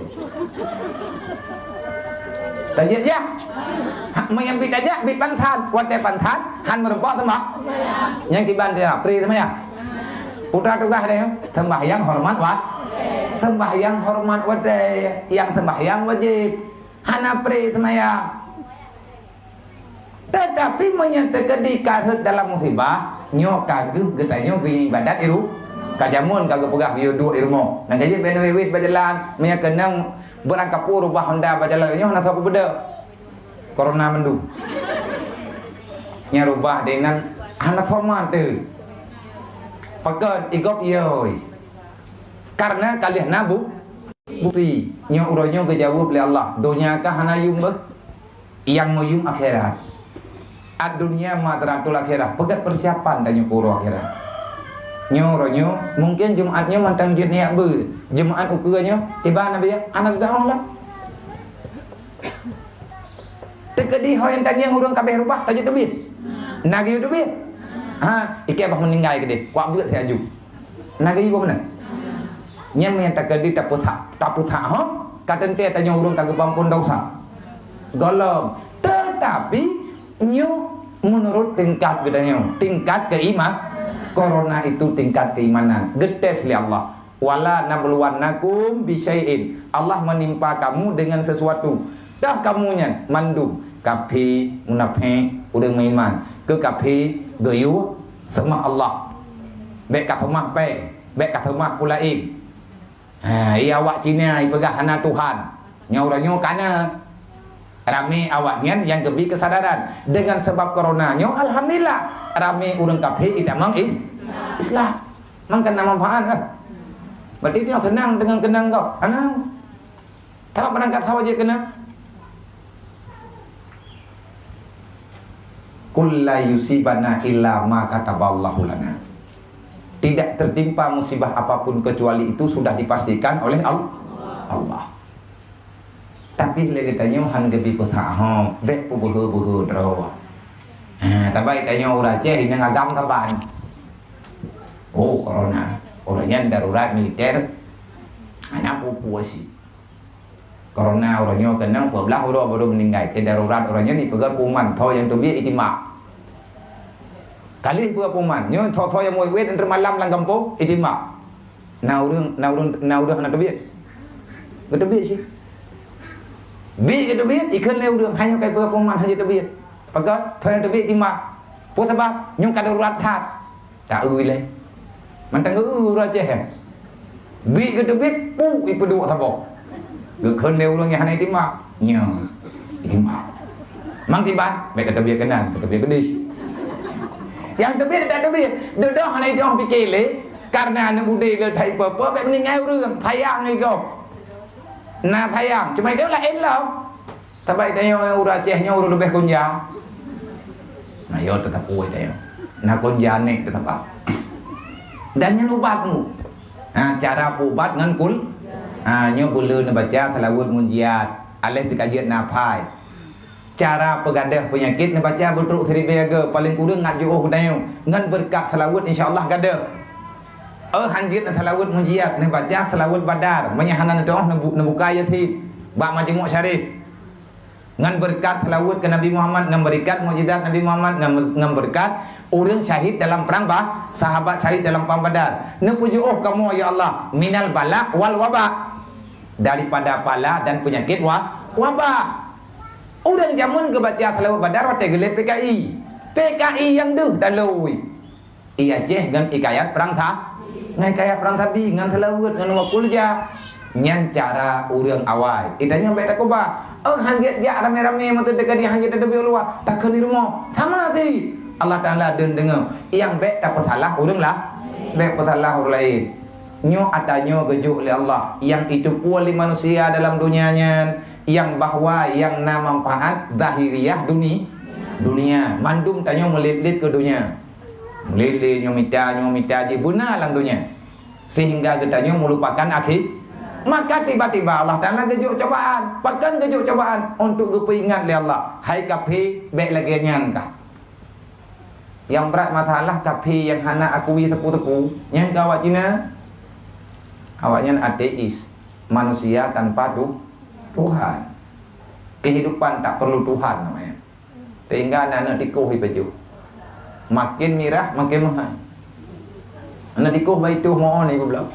Tajak jak. Ha, meunyo bit tajak, bit pansan. Watée pansan, han meureumpok teuma. Nyang kiban dia, pri teuma ya. Putra tugaih dia, sembahyang hormat wa-, sembahyang hormat watée, nyang sembahyang wajéb. Hana pri teuma ya. Teutapi meunyoe teukeudi ka rhot dalam musibah, nyoe ka geuh geutanyoe geuibadat iru-, ka jameun ka geupeugah geuyue duek i rumoh. Nyang ka jeuet bèk neuwit-wit bak jalan, meunyoe keunong beurangkapeue rubah honda bak jalan nyoe hana sapeue beudôh. Corona mandum. Nyang rubah dengan hana hormat teuh. Pakon igop yoi. Karena ka lheueh na bu-, bukti. Nyoe uroe nyoe geujaweueb lé Allah. Donya ka hana yum beuh. Nyang meuyum akhirat. Ad-dunya madratul akhirah. Peugét persiapan tanyoe keu uroe akhirat. Nyoe uroe nyoe, mungkin Jumat nyoe mantong jeuet neujak beuet. Jumat ukeue nyoe, tiba Nabi, hana teudaoh lah. Teukeudi ho nyang tangieng ureueng ka abéh rubah, tajak teubiet. Na geuyue teubiet. Ha, ikée bah meuninggai keudeh. Kuat beuet siaju. Na geuyue meunan. Nyan nyang teukeudi tapeuthak, tapeuthak ho, ka teuntée tanyoe ureueng ka geupeuampon desya. Gohlom, teutapi nyoe meunurot tingkat geutanyoe, tingkat keima-, corona itu tingkat keimanan, geutés lé Allah. "Wala nabluwannakum bisyai'in." Allah menimpa kamu dengan sesuatu. Dah kamu nyan mandum, kafé, munafék, ureueng meuiman, keu kafé, geuyue seumah Allah. Bèk ka seumah péng, bèk ka seumah peue laén. Ha, iya awak Cina ipeugah hana Tuhan. Nyoe uroe nyoe ka na. Ramé awaknyan nyang geubri keusadaran. Dengan sabab corona nyoe, alhamdulillah, ramé ureueng kafé itamong is-, Islam. Mangkana manfaat kan? Berarti nyoe seunang deungon keunong gob. Hana. Sabab beurangkat sawa jeuet keunan. "Qul la yusibana illa ma kataballahu lana." Tidak tertimpa musibah apapun kecuali itu sudah dipastikan oleh Al-, Allah. Tapi lé geutanyoe han geubri peuthak ho, bèk peubeuhe-beuhe droe. Ha, tabai tanyoe ureueng Aceh inong agam kaban. Oh, corona. Ureueng nyan darurat militer. Hana peue-peue cit. Corona uroe nyoe keunong, peuet blah uroe baru meuninggai. Teudarurat uroe nyoe ipeugah pengumuman, tho nyang teubiet itimak. Kali ipeugah pengumuman, nyoe tho-tho nyang muwét-wét enteuk malam lam gampông, itimak. Na ureueng, na ureueng, na ureueng hana teubiet. Geuteubiet cit. Biet geuteubiet, ikheun lé ureueng, hai nyoe ka ipeugah pengumuman hana teubiet. Pakon, tho nyang teubiet itimak. Peue sabab? Nyoe ka darurat that. Taeu lé. Mantong geu ureueng Aceh, eh. Biet geuteubiet, pu, ipeuduek saboh. Geukheun lé ureueng nyang hana itimak. Nyoe, itimak. Mang tiban, bèk ka teubiet keunan, ka teubiet geudeh. Nyang teubiet tak teubiet. Dudoe hana itimak pike lé. Karena aneuk udeb le that ipe-pe, bèk meuninggai ureueng. Sayang lé gob. Na sayang. Cuma itu laén lom. Tabai tanyoe ureueng Aceh nyoe ureueng leubeh konja. Nah, yo teutap ueh tanyoe. Na konja nek teutap. Dan nyan ubat mu. Ha, cara peuubat ngon kul. Ha, nyoe beuleu neubaca seulaweuet munjiat. Aléh pih ka jeuet na phai. Cara peugadôh peunyakit neubaca beutrok siribèe go, paleng kureueng ngat jiôh geutanyoe. Ngon beureukat seulaweuet insya Allah gadôh. Oh, han jeuet na seulaweuet munjiat, neubaca seulaweuet Badar. Meunyo hana neudoh neubu-, neubuka Yasin bak Majmu' Syarif. Ngon beureukat seulaweuet keu Nabi Muhammad, ngon beureukat mukjizat Nabi Muhammad, ngon, ngon beureukat ureueng syahid dalam perang Ba-, sahabat syahid dalam perang Badar. Neupeujiôh kamoe, ya Allah, minal bala wal waba. Daripada bala dan peunyakit wa-, waba. Ureueng jameun geubaca seulaweuet Badar watèe geulét P K I. P K I nyang deuh dan lôi. I Aceh ngon hikayat perang sa-, ngon hikayat perang sabi, ngon seulaweuet, ngon wa qul ja. Nyan cara ureueng awai. Geutanyoe bèk takeubah. Oh, han jeuet jak ramé-ramé meuteudeh ka di han jeuet teubiet luwa. Takheun di rumoh. Sama cit. Allah Taala deun deungoe. Nyang bèk tapeusalah ureueng la-, bèk peusalah ureueng laén. Nyoe ata nyoe geujok lé Allah. Nyang iteupeue lé manusia dalam dunia nyan, nyang bahwa nyang na manfaat zahiriah duni-, dunia. Mandum tanyoe meulet-let keu dunia. Lé-lé nyoe mita, nyoe mita jih beuna lam donya. Sehingga geutanyoe meulupakan akhi-, Maka tiba-tiba Allah Taala geujok cobaan. Pakon geujok cobaan? Untuk geupeuingat lé Allah, "Hai kafé, bék lagée nyan kah." Nyang brat masalah kafé nyang hana akui teupeu-teupeu, nyan ka awak Cina. Awaknyan ateis, manusia tanpa tu-, Tuhan. Kehidupan tak perlu Tuhan namanya. Sehingga aneuk-aneuk tikoh ipajoh. Makin mirah, makin meuhai. Aneuk tikoh bak itôh meu'on ié goblok.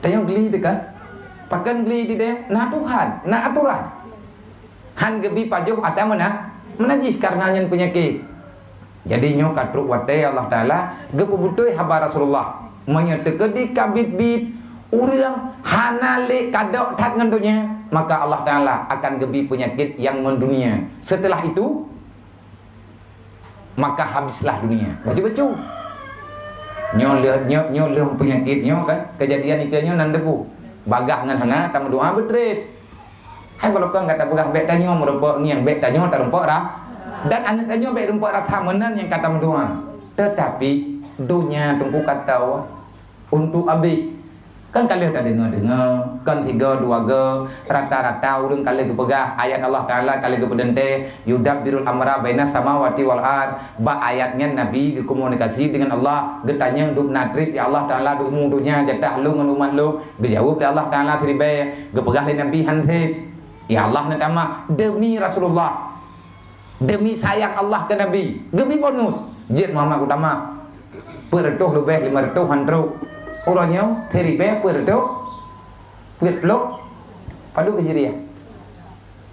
Tanyoe geli teuka. Pakon geli di tanyoe? Na Tuhan, na aturan. Han geubi pajoh atra meuna-, meunajih kareuna nyan peunyakét. Jadi nyoe ka trok watée Allah Taala geupeubeutôi haba Rasulullah. Meunyoe teukeudi ka biet-biet, ureuëng hana lé kadok that ngon donya, maka Allah Taala akan geubi peunyakét nyang mendunia. Setelah itu, maka habislah dunia. Bacut-bacut. Nyoe lheueh, nyoe, nyoe lheueh peunyakét nyoe kan, keujadian ikeue nyoe nan debu. Bagaih ngon hana tameudoá beutreb. Hai, bak lôn kon gata peugah bék tanyoe meurumpok ngieng, bék tanyoe tarumpok ra-, dan aneuk tanyoe bék rumpok rata meunan nyang ka tameudoá. Teutapi donya Teungku ka tao untuk abéh. Kan ka lheueh tadeungoe-deungoe, kon sigoe dua goe, rata-rata ureuëng ka lheueh geupeugah ayat Allah Taala ka lheueh geupeudeuntée, "Yudabbirul amra bainas samawati wal ard." Bak ayat nyan Nabi geukomunikasi deungon Allah, geutanyong dum na treb, "Ya Allah Taala, dum donya jatah lôn ngon umat lôn?" Geujaweueb lé Allah Taala siribée, geupeugah lé Nabi, "Han seb." Ya Allah neutamah, demi Rasulullah, demi sayang Allah keu Nabi, geubi bonus. Jeuet Muhammad Utama, peuet reutôh leubeh lima reutôh han trok. Uroe nyoe siribée peuet reutôh peuet ploh. Padub Hijriah?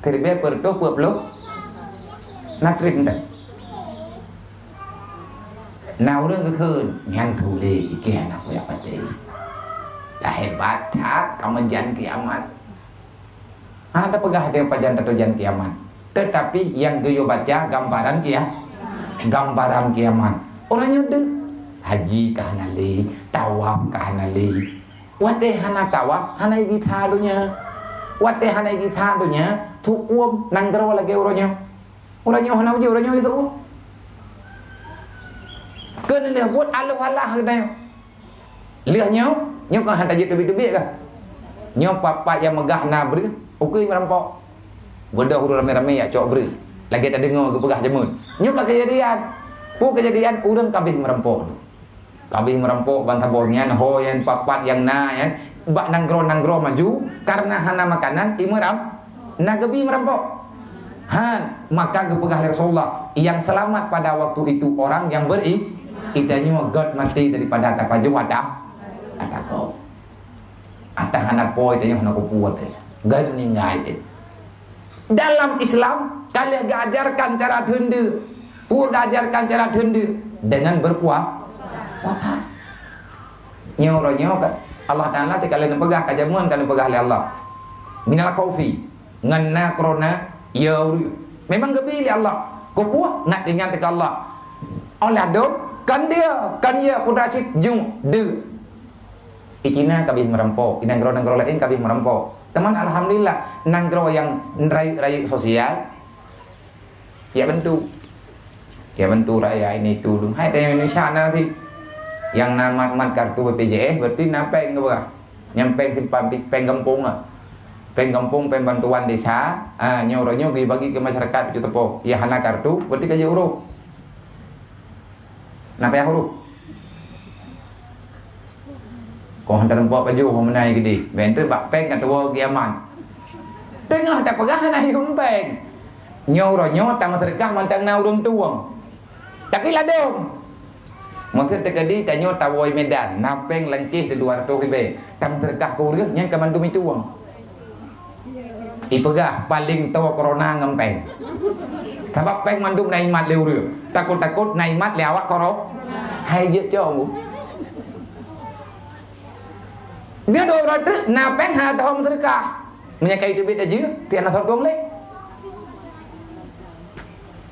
Siribée peuet reutôh peuet ploh. Na treb ndak? Na ureuëng geukheun, "Nyan tuléh iké aneuk kuyak patéh. Dah hebat that ka meujan kiamat." Hana tapeugah até pajan tatoe jan kiamat. Teutapi nyang geuyue baca gambaran kia-, gambaran kiamat. Uroe nyoe deuh, haji ka hana lé, tawaf ka hana lé. Watée hana tawaf, hana igitha donya. Watée hana igitha donya, tuuem nanggroe lagée uroe nyoe. Uroe nyoe hana uji, uroe nyoe iseuôt. Keu lheueh buet aloh alah geutanyoe. Lheueh nyoe, nyoe kon han tajeuet teubiet-teubiet kah? Nyoe pat-pat nyang meugah na breueh, ukui meurampok. Beudôh ureuëng ramé-ramé jak cok breueh. Lagée tadeungoe geupeugah jameun. Nyoe ka keujadian. Peue keujadian? Ureuëng ka abéh meurampok. Ka abéh meurampok ban saboh nyan, ho nyan, pat-pat nyang na nyan, bak nanggroe-nanggroe maju, kareuna hana makanan, imeuram-, na geubi meurampok. Han, maka geupeugah lé Rasulullah, "Yang selamat pada waktu itu orang yang beri-, geutanyoe göt maté daripada tapajoh atra, atra gob. Atra hana po geutanyoe hana kupuet, göt meuninggai teuh." Dalam Islam, ka lheueh geuajarkan cara theun deuek. Peue geuajarkan cara theun deuek? Dengan berpua-, puasa. Nyoe uroe nyoe ka, Allah Taala teuka lheueh neupeugah, ka jameun ka neupeugah lé Allah. Minal khaufi. Ngon na krona, ya ureuëng. Memang geubi lé Allah. Keupeue? Nak teuingat teuka Allah. Óh lheueh dum, kan dia, kan ya, putra cit, jung, deuek. Di Cina ka abéh meurampok, di nanggroe-nanggroe laén ka abéh meurampok. Teuma alhamdulillah, nanggroe nyang rayeuk-rayeuk sosial, ya bantu. Ya bantu rakyat ini itu dum. Hai, di Indonesia na sih. Nyang na mat-mat kartu B P J S, berarti na péng geupeugah. Nyang péng simpan, péng gampông ah. Péng gampông, péng bantuan desa, ah, nyoe uroe nyoe geubagi keu masyarakat bacut teupok. Ya hana kartu, berarti ka jeuet urôh. Na payah urôh. Kong han tarumpok pajoh ho meunan geude. Bék teuk bak péng ka tuwoe kiamat. Teungoh tapeugah hana yuem péng. Nyoe uroe nyoe tameuseudeukah mantong na ureuëng tueng. Tapi ladôm. Meuseu teukeudi tanyoe tawoe Medan, na péng langkéh di dua ratus ribèe. Tameuseudeukah keu ureuëng nyan ka mandum itueng. Ipeugah paléng toe korona ngon péng. Sabab péng mandum na imat lé ureuëng. Takot-takot na imat lé awak koro-, hai jeuet cong. Dia dua uroe teuk na péng hana tahom seudeukah. Meunyo ka iteubiet laju, tieb na sotong lé.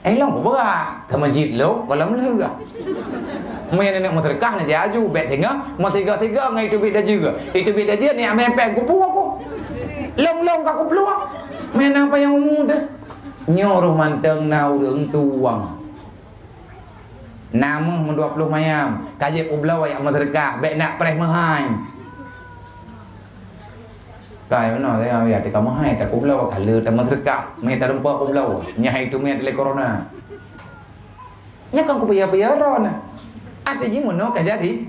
Eh, lôn peugah, teuma jeuet lôn gohlom lheueh. Meunyo nenek meuseudeukah na jaju, bék singoh, meusigoe-sigoe ngon iteubiet laju. Iteubiet laju ni amé péng kupu aku. Lôn-lôn ka kuplueng. Meunan apa nyang umu teuh. Nyoe roh mantong na ureuëng tueng. Na meuh meudua ploh mayam, ka jeuet peubloe jak meuseudeukah, bék nak preh meuhai. Kai meunoe, ya, ya, tika meuhai, ta kubloe, ka le ta meuseudeukah, meuhai ta rumpok kubloe. Nyan hai tu meuhai lé corona. Nyan kan kupiya-piya droe na. Até jih meunoe ka jadi.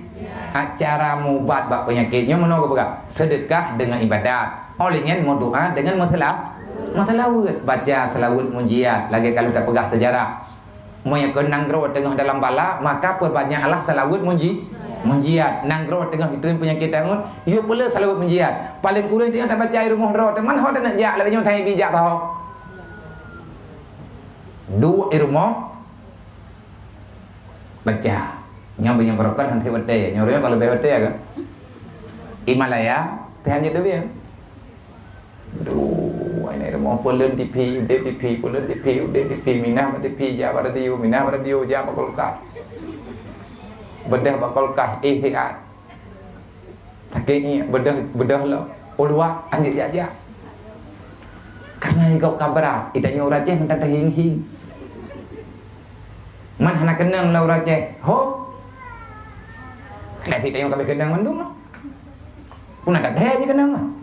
Acara mubat bak peunyakét nyoe meunoe geupeugah, seudeukah deungon ibadat. Óh lheueh nyan meudoá deungon meusela-, meuseulaweuet. Baca seulaweuet munjiat, lagèe ka lheueh tapeugah seujarah. Meunyoe keu nanggroe teungoh dalam bala, maka peubanyaklah seulaweuet munji-, munjiat. Nanggroe teungoh jitreun peunyakét taun, yue peuleueh seulaweuet munjiat. Paleng kureueng teungoh tabaca i rumoh droe, teuma ho taneuk jak, lagèe nyoe thai bijak taho. Duek i rumoh, baca. Nyan beunyan barokah han watèe. Nyoe ureueng kalau bèe watèe kan. Himalaya, teuh hanjeuet teubieng. Duh, ini rumoh peuleuen T V, udép T V, peuleuen T V, udép T V, minah bak T V, jak bak radio, minah bak radio, jak bak kulkas. Beudôh bak kulkas, eh, siat. Sakét ngiek, beudôh, beudôh lom. Uluwa, anjeuet jak-jak. Karena gob ka brat, geutanyoe ureueng Aceh mantong teuhing-hing. Man hana keunong lé ureueng Aceh, ho. Karena geutanyoe ka bèk keunong mandum. Puna that-that jih keunong.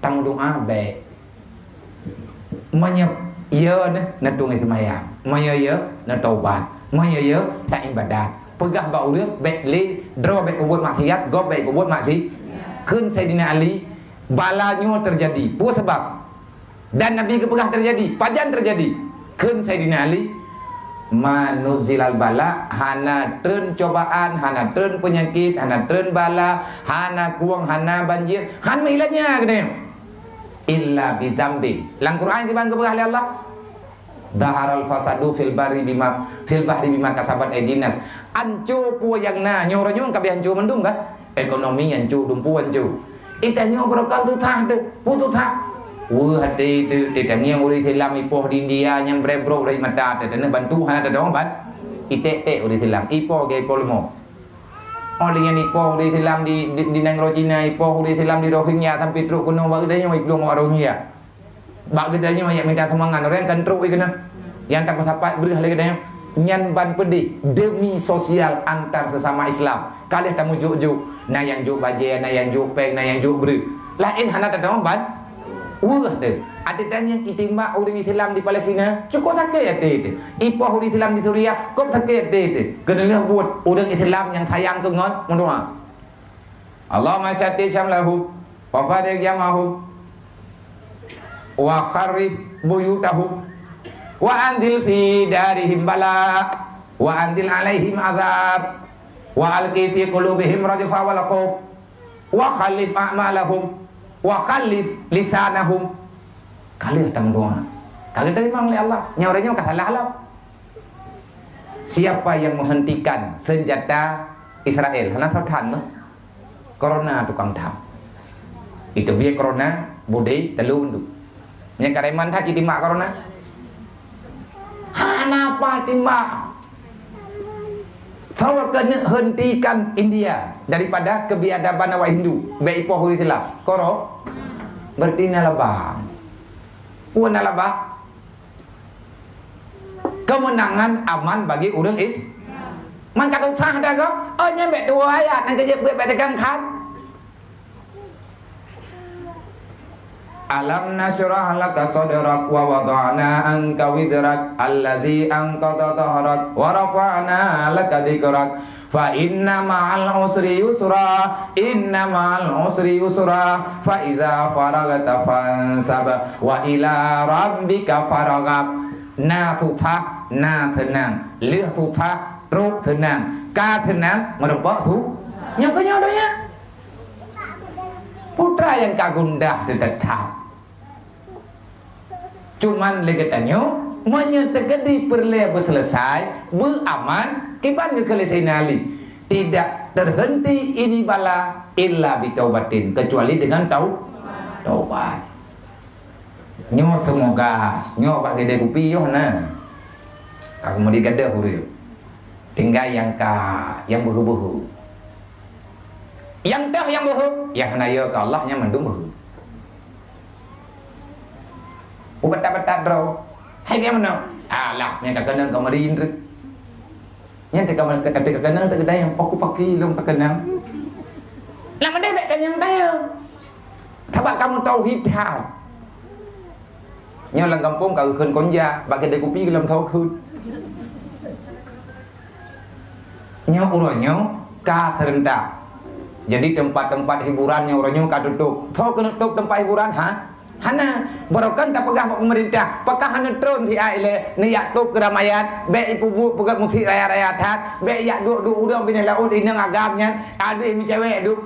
Tameudoá bèk. Meunyoe yö, neutueng seumayang. Meunyoe yö, neutobat. Meunyoe yö, taibadat. Peugah bak ureueng, bèk lé, droe bèk peubuet maksiat, gob bèk peubuet maksi-, kheun Saidina Ali, bala nyoe teujadi. Peue sabab? Dan Nabi geupeugah teujadi. Pajan teujadi? Kheun Saidina Ali, "Ma nuzilal bala, hana treun cobaan, hana treun peunyakét, hana treun bala, hana kueng, hana banjir, han meuilanya," geutanyoe. "Illa bidzambin." Lam Quran kiban geupeugah lé Allah, "Dhaharal fasadu fil barri bima, fil bahri bima kasabat aidin nas." Anco peue nyang na, nyoe uroe nyoe ka bèk anco mandum kah? Ekonomi anco, dumpeue anco. Geutanyoe barokon susah teuh, peue susah? Weueh até teuh, geutanyoe ureueng Islam ipoh di India nyan brek-brok dari mata teuh, teuneuk bantu hana teuh ban. Iték-ték ureueng Islam, ipoh geuh ipoh leumo. Óh lheueh nyan ipoh ureueng Islam di, di, di nanggroe Cina, ipoh ureueng Islam di Rohingya sampai trok keunoe bak geutanyoe iplueng awak Rohingya. Bak geutanyoe nyang minta sumbangan, ureueng kan trok keunoe. Nyang tapeusapat breueh lé geutanyoe. Nyan ban peudeh demi sosial antar sesama Islam. Ka lheueh tameujok-jok, na nyang jok bajèe, na nyang jok péng, na nyang jok breueh. Laén hana tatamong ban. Weueh teuh. Até tanyoe itimbak ureueng Islam di Palestina, cukôp sakét até teuh. Ipoh ureueng Islam di Suria, cukôp sakét até teuh. Keuneulheueh buet ureueng Islam nyang sayang keu ngon meudoá. Allahumma syattit syamlahum, wa farriq jam'ahum, wa kharrib buyutahum, wa anzil fi darihim bala, wa anzil alaihim azab, wa alqi fi qulubihim rajfa wal khauf, wa khallif a'malahum, wa khallif lisanahum. Ka lheueh tameudoá. Ka geuteurimong lé Allah. Nyoe uroe nyoe ka salah lom. Siapa yang menghentikan senjata Israel? Hana that-that meuh. Corona tukang tham. Itu biar corona, budé, telu, endu. Nyang kareman that jitimbak corona. Hana apa timbak. Sawa keuneuk hentikan India daripada kebiadaban awak Hindu. Bèk ipoh ureueng Islam. Koro. Berarti na laba. Peue na laba? Kemenangan aman bagi ureueng Is-, man ka susah dah ko. Oh, nyan bèk tuwo ayat, nyan keuh jeuet bèk, bèk tegang khan. Alam nasyrah laka sadrak wa wada'na anka wizrak alladzi anqadha dhahrak wa rafa'na laka dzikrak. Fa inna ma'al usri yusra, inna ma'al usri yusra, fa iza faraghta fansab, wa ila rabbika farghab. Na susah, na seunang. Lheueh susah, trok seunang. Ka seunang, meurumpok su-, nyoe keuh nyoe donya. Peue teuma nyang ka gundah teutatap. Cuman lé geutanyoe, meunyoe teukeudi peureulèe beuseuleusai, beuaman, kiban geukheun lé Saidina Ali, "Tidak terhenti ini bala illa bitaubatin," kecuali dengan tau-, taubat. Nyoe seumoga, nyoe bak keudè kupi yoh na. Ka keumudian gadôh ureueng. Tinggai nyang ka, nyang beuhe-beuhe. Nyang toh nyang beuhe, nyang hana yo keu Allah, nyan mandum beuhe. Ubat-ubat droe. Hai dia mana? Alah, nyang ka keunong ka meurin tu. Nyang teuka, teuka keunong teuka dayang, aku pakai lom ka keunong. Lah mandai bèk dayang dayang. Sabab kamoe tauhid that. Nyoe lam gampông ka geukheun konja, bak keudè kupi geulom tho kheun. Nyoe uroe nyoe ka serentak. Jadi teumpat-teumpat hiburan nyoe uroe nyoe ka tutup. Tho keuneuk tutup teumpat hiburan, ha? Hana. Barokon tapeugah bak peumeurintah, pakon hana tron siat ilèe, neujak tutup keuramaian, bèk ipeubuet peugöt musik raya-raya that, bèk jak duek-duek ureueng binéh laôt inong agam nyan, adéh meucewek duek.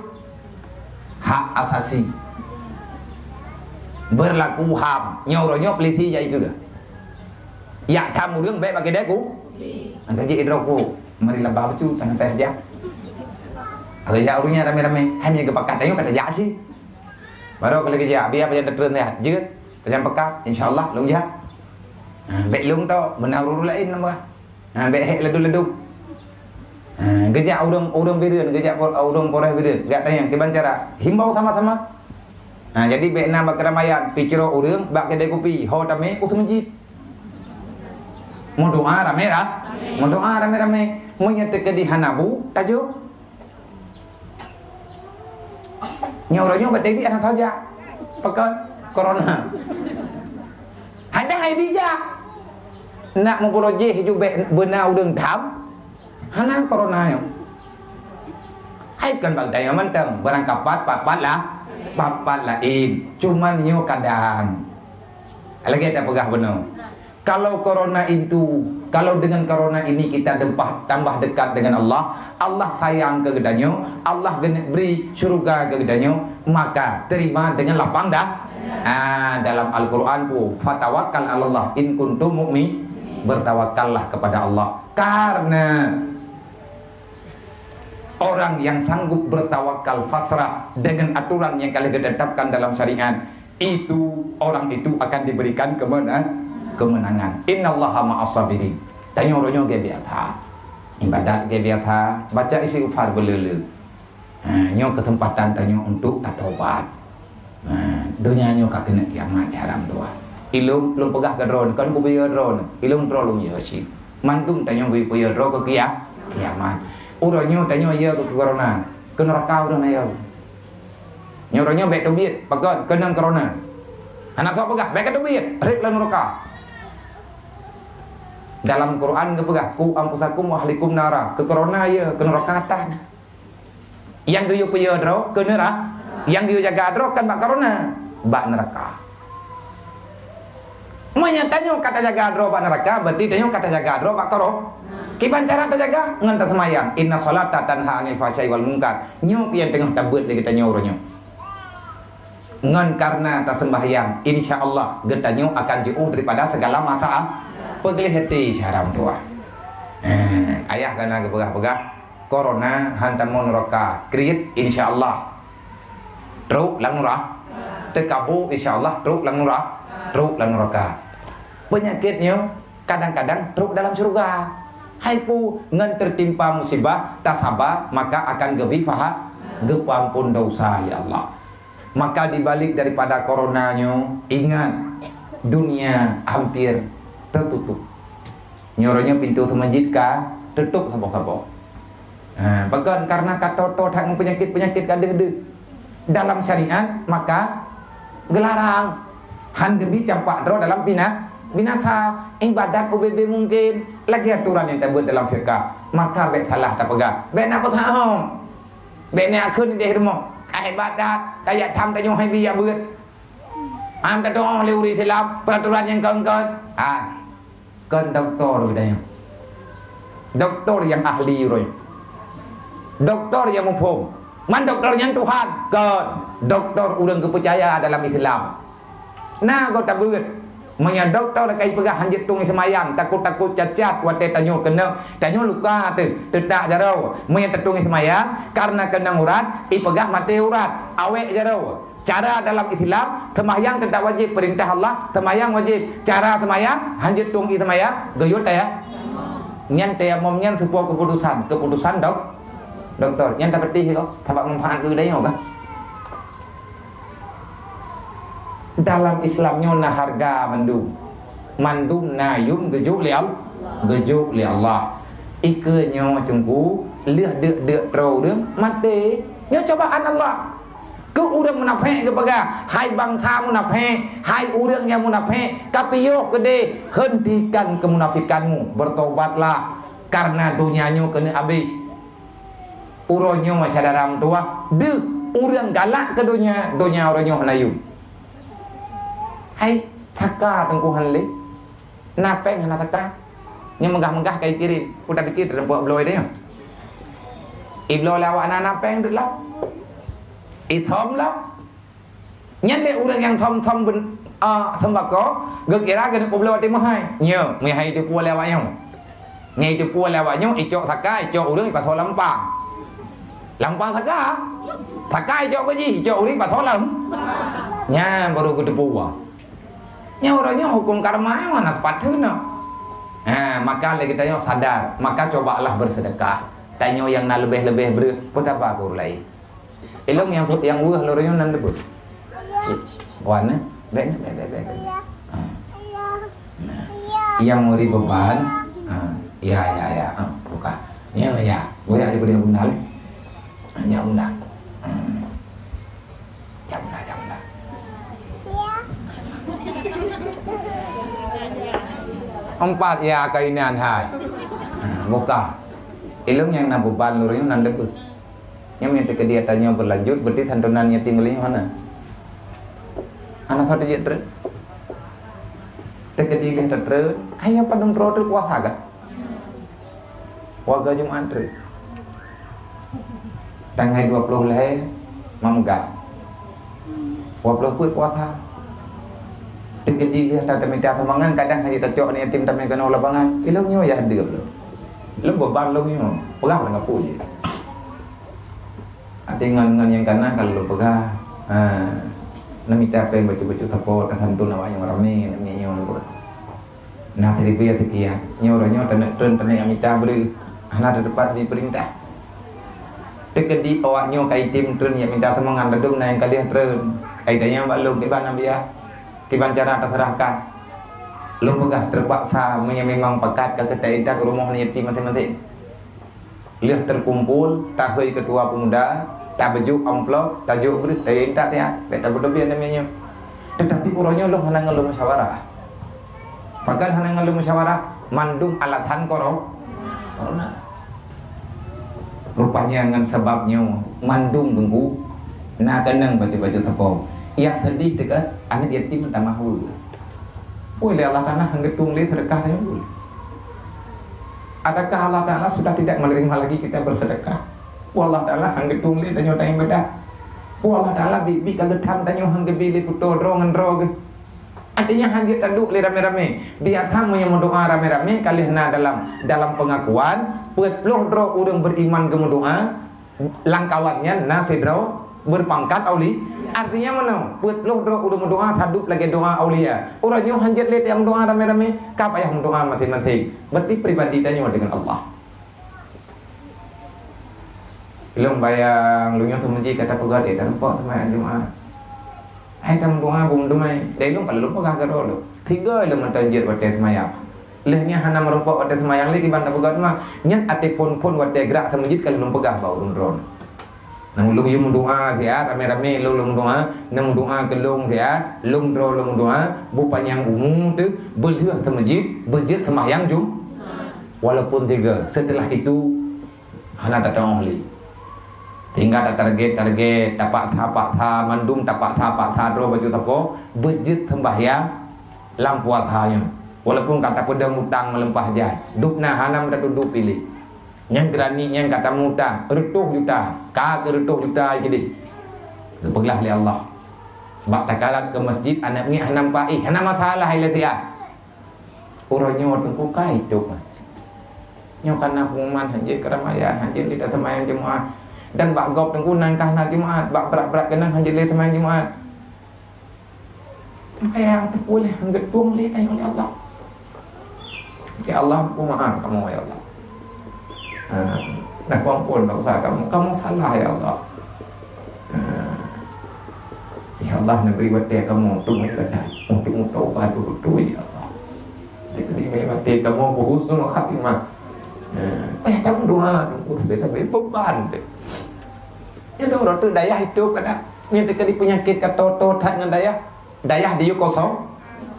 Hak asasi. Berlaku HAM. Nyoe uroe nyoe polisi jak ikeue. Jak tham ureueng bèk bak keudè ku. Anda jih idroe ku. Mari laba bacut tangan teh jak. Ada jak ureueng nyan ramé-ramé. Hai meunyo geupakat tanyoe ka tajak cit. Baru kalau geujak, biar pajan teutreun nyan. Jeuet. Pajan pakat, insya Allah lôn jak. Ha, bèk lôn tok, beuna ureueng laén nambah. Ha, bèk hék ladôm-ladôm. Ha, geujak ureueng, ureueng Bireuen, geujak por-, ureueng Polres Bireuen. Geujak tanyong kiban cara. Himbau sama-sama. Ha, jadi bèk na bak keuramaian, piceurok ureueng bak keudè kupi, ho tamé u meuseujid. Meudoa ramé ra-, meudoa ramé-ramé. Meunyo teukeudi hana bu, tajok. Nyoe uroe nyoe batèe jih hana saja. Pakon? Corona. Hana hai bijak. Nak meupulo jih ju bèk beuna ureueng tham. Hana corona nyoe. Hai kon bak tanyoe mantong, barang kapat, pat-pat lah, pat-pat laén. Cuman nyoe kadang. Lagèe tapeugah bunoe. Kalau corona itu, kalau dengan corona ini kita dempah, tambah dekat dengan Allah, Allah sayang keu geutanyoe, Allah geuneuk bri syurga keu geutanyoe, maka terima dengan lapang da-, ah, dalam Al-Quran pun, "Fatawakkal 'alallah in kuntum mu'min." Bertawakallah kepada Allah. Karena orang yang sanggup bertawakal pasrah dengan aturan yang ka lheueh geutetapkan dalam syariat, itu, orang itu akan diberikan kemena-, kemenangan. "Innallaha ma'as sabirin." Tanyoe uroe nyoe gèt biasa. Ibadat gèt biasa, baca istighfar beuleu-leu. Ha, nyoe keuseumpatan tanyoe untuk tatobat. Ha, donya nyoe ka keuneuk kiamat, haram doa. Ilôn, lôn peugah keu droeneuh, kon kupeuyue droeneuh. Ilôn droe lôn yue cit. Mandum tanyoe geuyue peuyue droe keu kia-, kiamat. Uroe nyoe tanyoe yue keu corona, keu neuraka ureueng na yue. Nyoe uroe nyoe bèk teubiet, pakon? Keunong corona. Hana soe peugah, bèk teubiet, rhët lam neuraka. Dalam Quran geupeugah, "Qu anfusakum wa ahlikum nara." Keu corona yue, keu neuraka tan. Nyang geuyue peuyue droe keu neura-, nyang geuyue jaga droe kon bak corona, bak neuraka. Meunyo tanyoe ka tajaga droe bak neuraka, berarti tanyoe ka tajaga droe bak coro-, kiban cara tajaga? Ngon taseumayang, "Inna sholata tanha 'anil fahsya'i wal munkar." Nyoe nyang teungoh tabeuet lé geutanyoe uroe nyoe. Ngon karena taseumbahyang, insya Allah geutanyoe akan jiôh daripada segala masalah. Peugléh até syedara meutuwah. Eh, ayah ka na geupeugah-peugah, corona hantom neuraka, kriet, insya Allah trok lam neura-, teukabô, insya Allah trok lam neura-, trok lam neuraka. Peunyakét nyoe kadang-kadang trok dalam syeuruga. Hai peue ngon teutimpa musibah, tasaba, maka akan geubri paha-, geupeuampôn desya lé Allah. Maka di balik daripada corona nyoe, ingat, dunia hampir tertutup. Nyoe uroe nyoe pintoe seumeujid ka teutôp saboh-saboh. Ha, pakon? Karena ka toe-toe that ngon peunyakét-peunyakét ka deuh-deuh. Dalam syariat, maka geularang. Han geubri campak droe dalam bina-, binasa. Ibadat ubé-bé mungken. Lagèe aturan nyang tabeuet dalam fiqah. Maka bèk salah tapeugah. Bèk na peuthahom. Bèk na kheun idéh rumoh. Ka hebat that. Ka jak tham tanyoe hai bi jak beuet. Han tatu'oh lé ureueng Islam peraturan nyang kon-kon. Ha. Kon dokto geutanyoe. Dokto nyang ahli uroe nyoe. Dokto nyang muphom. Man dokto nyan Tuhan. Kon. Dokto ureueng geupeucaya dalam Islam. Na goe tabeuet. Meunyoe dokto ka jipeugah han jeuet tueng seumayang, takot-takot cacat watèe tanyoe keunong, tanyoe luka teuh, teutak jaroe. Meunyoe tatueng seumayang, karena keunong urat, ipeugah maté urat, awèk jaroe. Cara dalam Islam, seumayang teutap wajéb, peurintah Allah, seumayang wajéb. Cara seumayang, han jeuet tueng ié seumayang, geuyue taya-, nyan tayamum nyan seupôt keuputusan, keuputusan dok-, doktor. Nyan tapeutih kok, sabab manfaat keu geutanyoe kan. Dalam Islam nyoe na hareuga mandum. Mandum na yum geujok lé Al-, geujok lé Allah. Ikeue nyoe Teungku, lheueh deuk-deuk troe ureueng maté. Nyoe cobaan Allah. Keu ureuëng munafék geupeugah, "Hai bansa munafék, hai ureuëng nyang munafék, kapiôh keudeh, hentikan kemunafikanmu, bertobatlah, karena donya nyoe keuneuk habéh." Uroe nyoe syedara meutuwah, deuh ureuëng galak keu donya, donya uroe nyoe hana yum. Hai, saka Teungku han lé. Na péng hana saka. Nyang meugah-meugah ka ikirém. Peue tapike teurimpuek bloe teuh nyoe. Ibloe lé awak na, na péng deuh lom. Ithom lom. Nyan lé ureuëng nyang thom-thom ben-, a, seumbako, geukira keuneuk peubloe watée meuhai. Nyoe, meuhai iteupeue lé awak nyoe. Nyan iteupeue lé awak nyoe, icok saka, icok ureuëng ipasoe lam pang. Lam pang saka. Saka icok keu jih, icok ureuëng ipasoe lam. Nyan baru geuteupeue. Nyoe uroe nyoe huköm karma nyoe hana seupateuet nyoe. Ha, maka lé geutanyoe sadar, maka cobalah bersedekah. Tanyoe nyang na leubeh-leubeh breueh, peutaba keu ureuëng laén. Ilong nyang, nyang weueh lôn nyoe nan leubeh. Wan, eh? Bèk, bèk, bèk, bèk, bèk. Ha. Nah. Nyang meuri beban. Ha. Ya, ya, ya. Ha, buka. Ya, ya. Boleh aja boleh bunda leh. Ha, ya, bunda. Ha. Jam lah, jam lah. Empat ya kainan hai. Ha, buka. Ilong nyang na beban lurus nan leubeh. Nyang minta ke dia tanya berlanjut, berarti santunan yatim beli mana? Anak satu je terus. Terkedi leh terus. Ayah padum terus puasa kah? Warga Jumat treuk. Tanggai dua ploh lhèe Mamga. Dua ploh peuet puasa. Teuk keudeh lheueh that tamita sumbangan, kadang hana tacok aneuk yatim tamè keunoe lapangan. Ilong nyoe yah deuek lom. Lom beban lom nyoe. Peugah lam kapue jih. Até ngon, ngon nyang kana ka lôn peugah. Ha. Neumita péng bacut-bacut sapo, tasantun awak nyang ramé, neumita nyoe lôn peugah. Nah, siribèe seukian. Nyoe uroe nyoe taneuk treun, taneuk mita breueh. Hana teupat di peurintah. Teukeudi awak nyoe ka item treun, jak mita sumbangan, ladôm na nyang ka lheueh treun. Ai tanyong bak lôn, kiban na biaya, kiban cara taseurahkan. Lôn peugah teupaksa, meunyoe memang pakat ka keutai intat rumoh aneuk yatim maséng-maséng. Lheueh teukumpul, tahôi keutua peumuda, tabeujôk amplop, tajôk breueh, tajôk intat nyan. Bèk tabeudôh biet namanya nyoe. Teutapi uroe nyoe lôn hana ngon lôn musyawarah. Pakon hana ngon lôn musyawarah? Mandum alasan koro-, korona. Rupanya ngon sabab nyoe, mandum teungku, na keunong bacut-bacut sapo. Nyang seudeh teuka, aneuk yatim tamah weueh. Oi, lé Allah Taala han geutueng lé seudeukah tanyoe. Adakah Allah Taala sudah tidak menerima lagi kita bersedekah? Pu Allah Taala han geutueng lé tanyoe tangibadah. Pu Allah Taala biet-biet ka geutham tanyoe han geubri lé peutoe droe ngon droe geuh. Artinya han jeuet taduek lé ramé-ramé. Biasa meunyoe meudoa ramé-ramé ka lheueh na dalam, dalam pengakuan, peuet ploh droe ureuëng beriman geumeudoa, lam kawan nyan na sidroe beupangkat aulia. Artinya meunoe, peuet ploh droe ureuëng meudoa sadup lagèe doa aulia. Uroe nyoe han jeuet lé tajak meudoa ramé-ramé, ka payah meudoa maséng-maséng. Berarti pribadi tanyoe dengan Allah. Lôn bayang, lôn nyoe teumuji ka tapeugah lé, tarumpok seumayang Jumat. Hai tameudoa beumeudumai, dai lôn ka lôn peugah keudroe lôn. Tiga lôn mantong jeuet watèe seumayang. Lheueh nyan hana meurumpok watèe seumayang lé kiban tapeugah teuma. Nyan até phon-phon watèe grak seumeujid ka lôn peugah bak ureueng droeneuh. Nang lôn yue meudoa siat, ramé-ramé lôn, lôn meudoa, nang meudoa keu lôn siat, lôn droe lôn meudoa, beupanyang umu teuh, beulheueh seumeujid, beujeuet seumayang Jum-, walaupun tiga. Setelah itu, hana tateu'oh lé. Tinggai tatarget-target, tapaksa-paksa, mandum tapaksa-paksa droe bacut sapo, beujeuet seumbahyang lam puasa nyoe. Walaupun ka tapeudong utang meulimpah jai, dub na hana meutatudub piléh. Nyang keurani nyang ka tamutang reutôh juta, ka keu reutôh juta keudeh. Geupeugah lé Allah. Bak takarat keu masjid, aneuk miet hana meupaih, hana masalah ilée siat. Uroe nyoe teungku ka itôb masjid. Nyoe kana pengumuman hanjeuet keuramaian, hanjeuet lé taseumayang Jumat. Dan bak gob teungku nan ka hana Jumat, bak brat-brat keunan hanjeuet lé taseumayang Jumat. Sampai nyang teupeue lé, geutueng lé tanyoe lé Allah. Ya Allah, peumaaf kamoe, ya Allah. Ha, nah, ampôn dosa kamoe. Kamoe salah, ya Allah. Ha. Ya Allah, neubri watée kamoe untuk meuibadat, untuk meutobat beutôi, ya Allah. Jadi, meuibadat kamoe beuhusnul khatimah. Ha. Payah tameudoa, untuk beban. Nyan dong rot dayah itu kada. Nyan teuka di peunyakét ka toe-toe that ngon dayah. Dayah diyue kosong,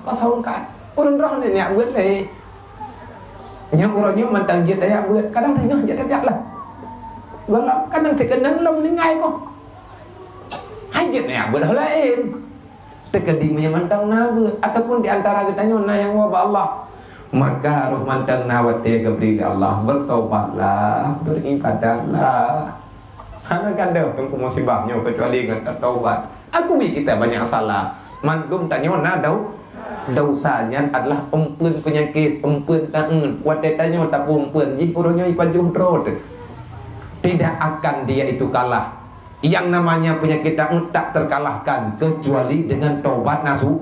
kosong that. Ureuëng droe ni neujak beuet lé. Nyoe uroe nyoe mantong jeuet neujak beuet, kadang singoh jeuet tajak lah. Gohlom kadang teukeunong lom ninggai boh. Hana jeuet neujak beuet ho laén. Teukeudi meunyoe mantong na beuet, ataupun di antara geutanyoe na nyang woe bak Allah, maka roh mantong na watée geubri lé Allah, "Bertobatlah, beribadatlah." Hana gadôh teungku musibah nyoe keucuali ngon tatobat. Akui kita banyak salah. Mandum tanyoe na dau-, dosa nyan adalah empeuen peunyakét, empeuen taeut. Watée tanyoe tapeuempeuen jih uroe nyoe ipajoh droe teuh. Tidak akan dia itu kalah. Yang namanya penyakit taeut tak terkalahkan kecuali dengan taubat nasu-,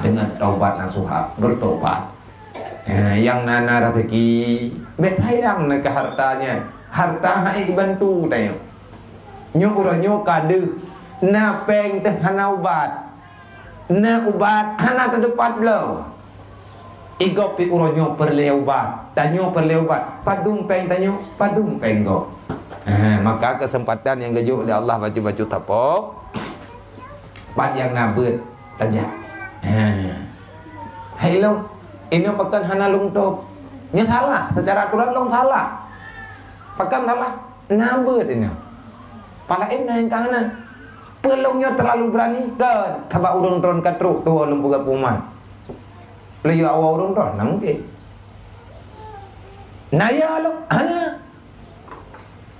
dengan taubat nasuha, bertobat. Eh, nyang na, na rezeki, bék sayang na keu harta nyan. Harta hana jibantu tanyoe. Nyoe uroe nyoe ka deuh, na péng teuh hana ubat. Na ubat hana teudepat bloe. Igob pih uroe nyoe peureulée ubat, tanyoe peureulée ubat. Padum péng tanyoe, padum péng gob. Eh, maka keuseumpatan nyang geujok lé Allah bacut-bacut sapo, pat nyang na beuet tajak. Eh. Hai lôn, inoe pakon hana lôn tôb. Nyan salah, secara aturan lôn salah. Pakon salah? Na beuet inoe. Palaén na nyang ka hana. Peue lôn nyoe terlalu berani? Kon, sabab ureuëng droen ka trok tuwoe lôn peugah peumat. Lôn yue awai ureuëng droen, na mungken. Na ya lôn? Hana.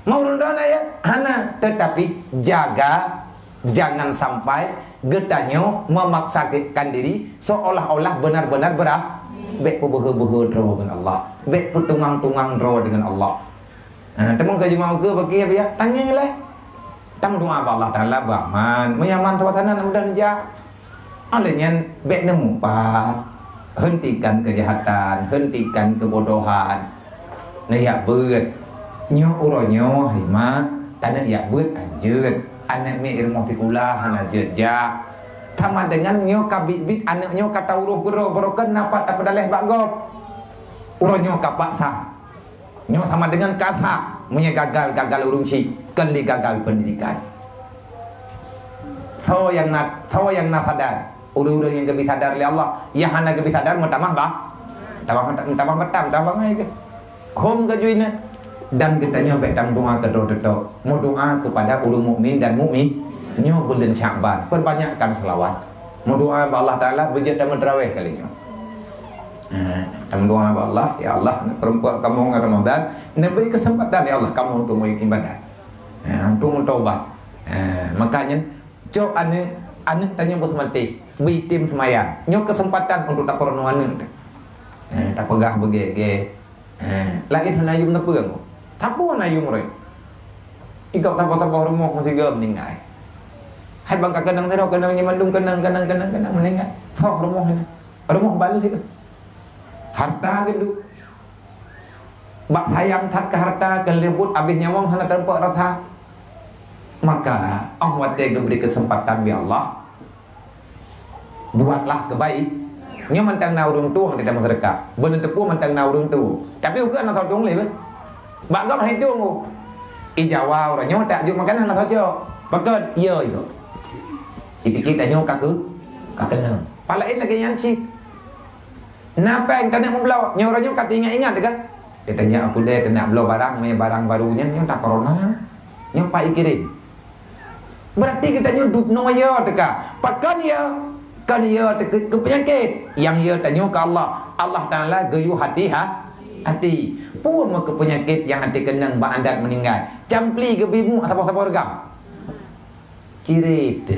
Mau ureuëng droen na ya? Hana. Tetapi jaga jangan sampai geutanyoe memaksakan diri seolah-olah benar-benar berah. Bék peubeuhe-beuhe droe dengan Allah. Bék peutungang-tungang droe dengan Allah. Ha, teuma ka jimeu'ah ukeue bak keu, ya, tanyong lé. Tameudoa bak Allah Taala bak aman. Meunyo aman suasana, mudah neujak. Oleh nyan, bék neumupat. Hentikan kejahatan, hentikan kebodohan. Neujak beuet. Nyoe uroe nyoe, hai mak, taneuk jak beuet hanjeuet. Aneuk miet rumoh sikula hana jeuet jak. Sama dengan nyoe ka biet-biet aneuk nyoe ka tauroh geuroe, barokon na pat tapeudaleh bak gob. Uroe nyoe ka paksa. Nyoe sama dengan kasa, meunyoe gagal, gagal ureuëng syiek, kon lé gagal pendidikan. Soe nyang na, soe nyang na sadar? Ureuëng-ureuëng nyang geubri sadar lé Allah. Nyang hana geubri sadar meutamah ba-, tamah, tamah batam, tamah bangai geuh. Hom ka jui na. Dan geutanyoe bék tameudoa keudroe-droe. Meudoa kepada ureuëng mukmin dan mukmin. Nyoe buleuen Syakban, perbanyakkan selawat. Meudoa bak Allah Taala beujeuet tameuterawéh kali nyoe. Ha, tameudoa bak Allah, "Ya Allah, neupeureumpok kamoe ngon Ramadan, neubri keuseumpatan, ya Allah, kamoe untuk meuibadat. Ha, untuk meutobat." Ha, makanya, cok aneuk, aneuk tanyoe boh maté, beuitem seumayang. Nyoe keuseumpatan untuk tapeurunoe aneuk teuh. Ha, tapeugah beugét-gét. Ha, laén hana yum neupeueng. Sapeue hana yum rot? Igob saboh-saboh rumoh meusigoe meuninggai. Hai bang ka keunong sidroe, keunong nyan mandum, keunong, keunong, keunong, keunong meuninggai. Soh rumoh nyan? Rumoh balu itu. Harta geuduek. Bak sayang that keu harta, keu leubuet abéh nyawöng hana teumpok rasa. Maka, 'oh watée geubri keuseumpatan lé Allah, buatlah keubaik. Nyoe mantong na ureuëng tueng di dalam syeuruga. Beuneuteupeue mantong na ureuëng tueng. Tapi ukeue na soe tueng lé beuh. Bak gob hai tueng. Ijawa uroe nyoe tak jok makanan na soe jok. Pakon? Iya, iya. Dipikir tanyoe ka keu-, ka keunong. Palaén lagée nyan cit. Na péng taneuk meubloe, nyoe uroe nyoe ka teuingat-ingat teuka. Teuka jak u keudè taneuk bloe barang, mé barang baru nyan, nyoe na corona. Nyoe pat jikirém. Berarti geutanyoe dubnoe yo teuka. Pakon yo? Kon yo teuka keu peunyakét. Nyang yo tanyoe keu Allah. Allah Taala geuyue hati ha-, hati. Peue meukeue peunyakét nyang até keunong bak adat meuninggai? Campli geubri muek saboh-saboh reugam. Cirét.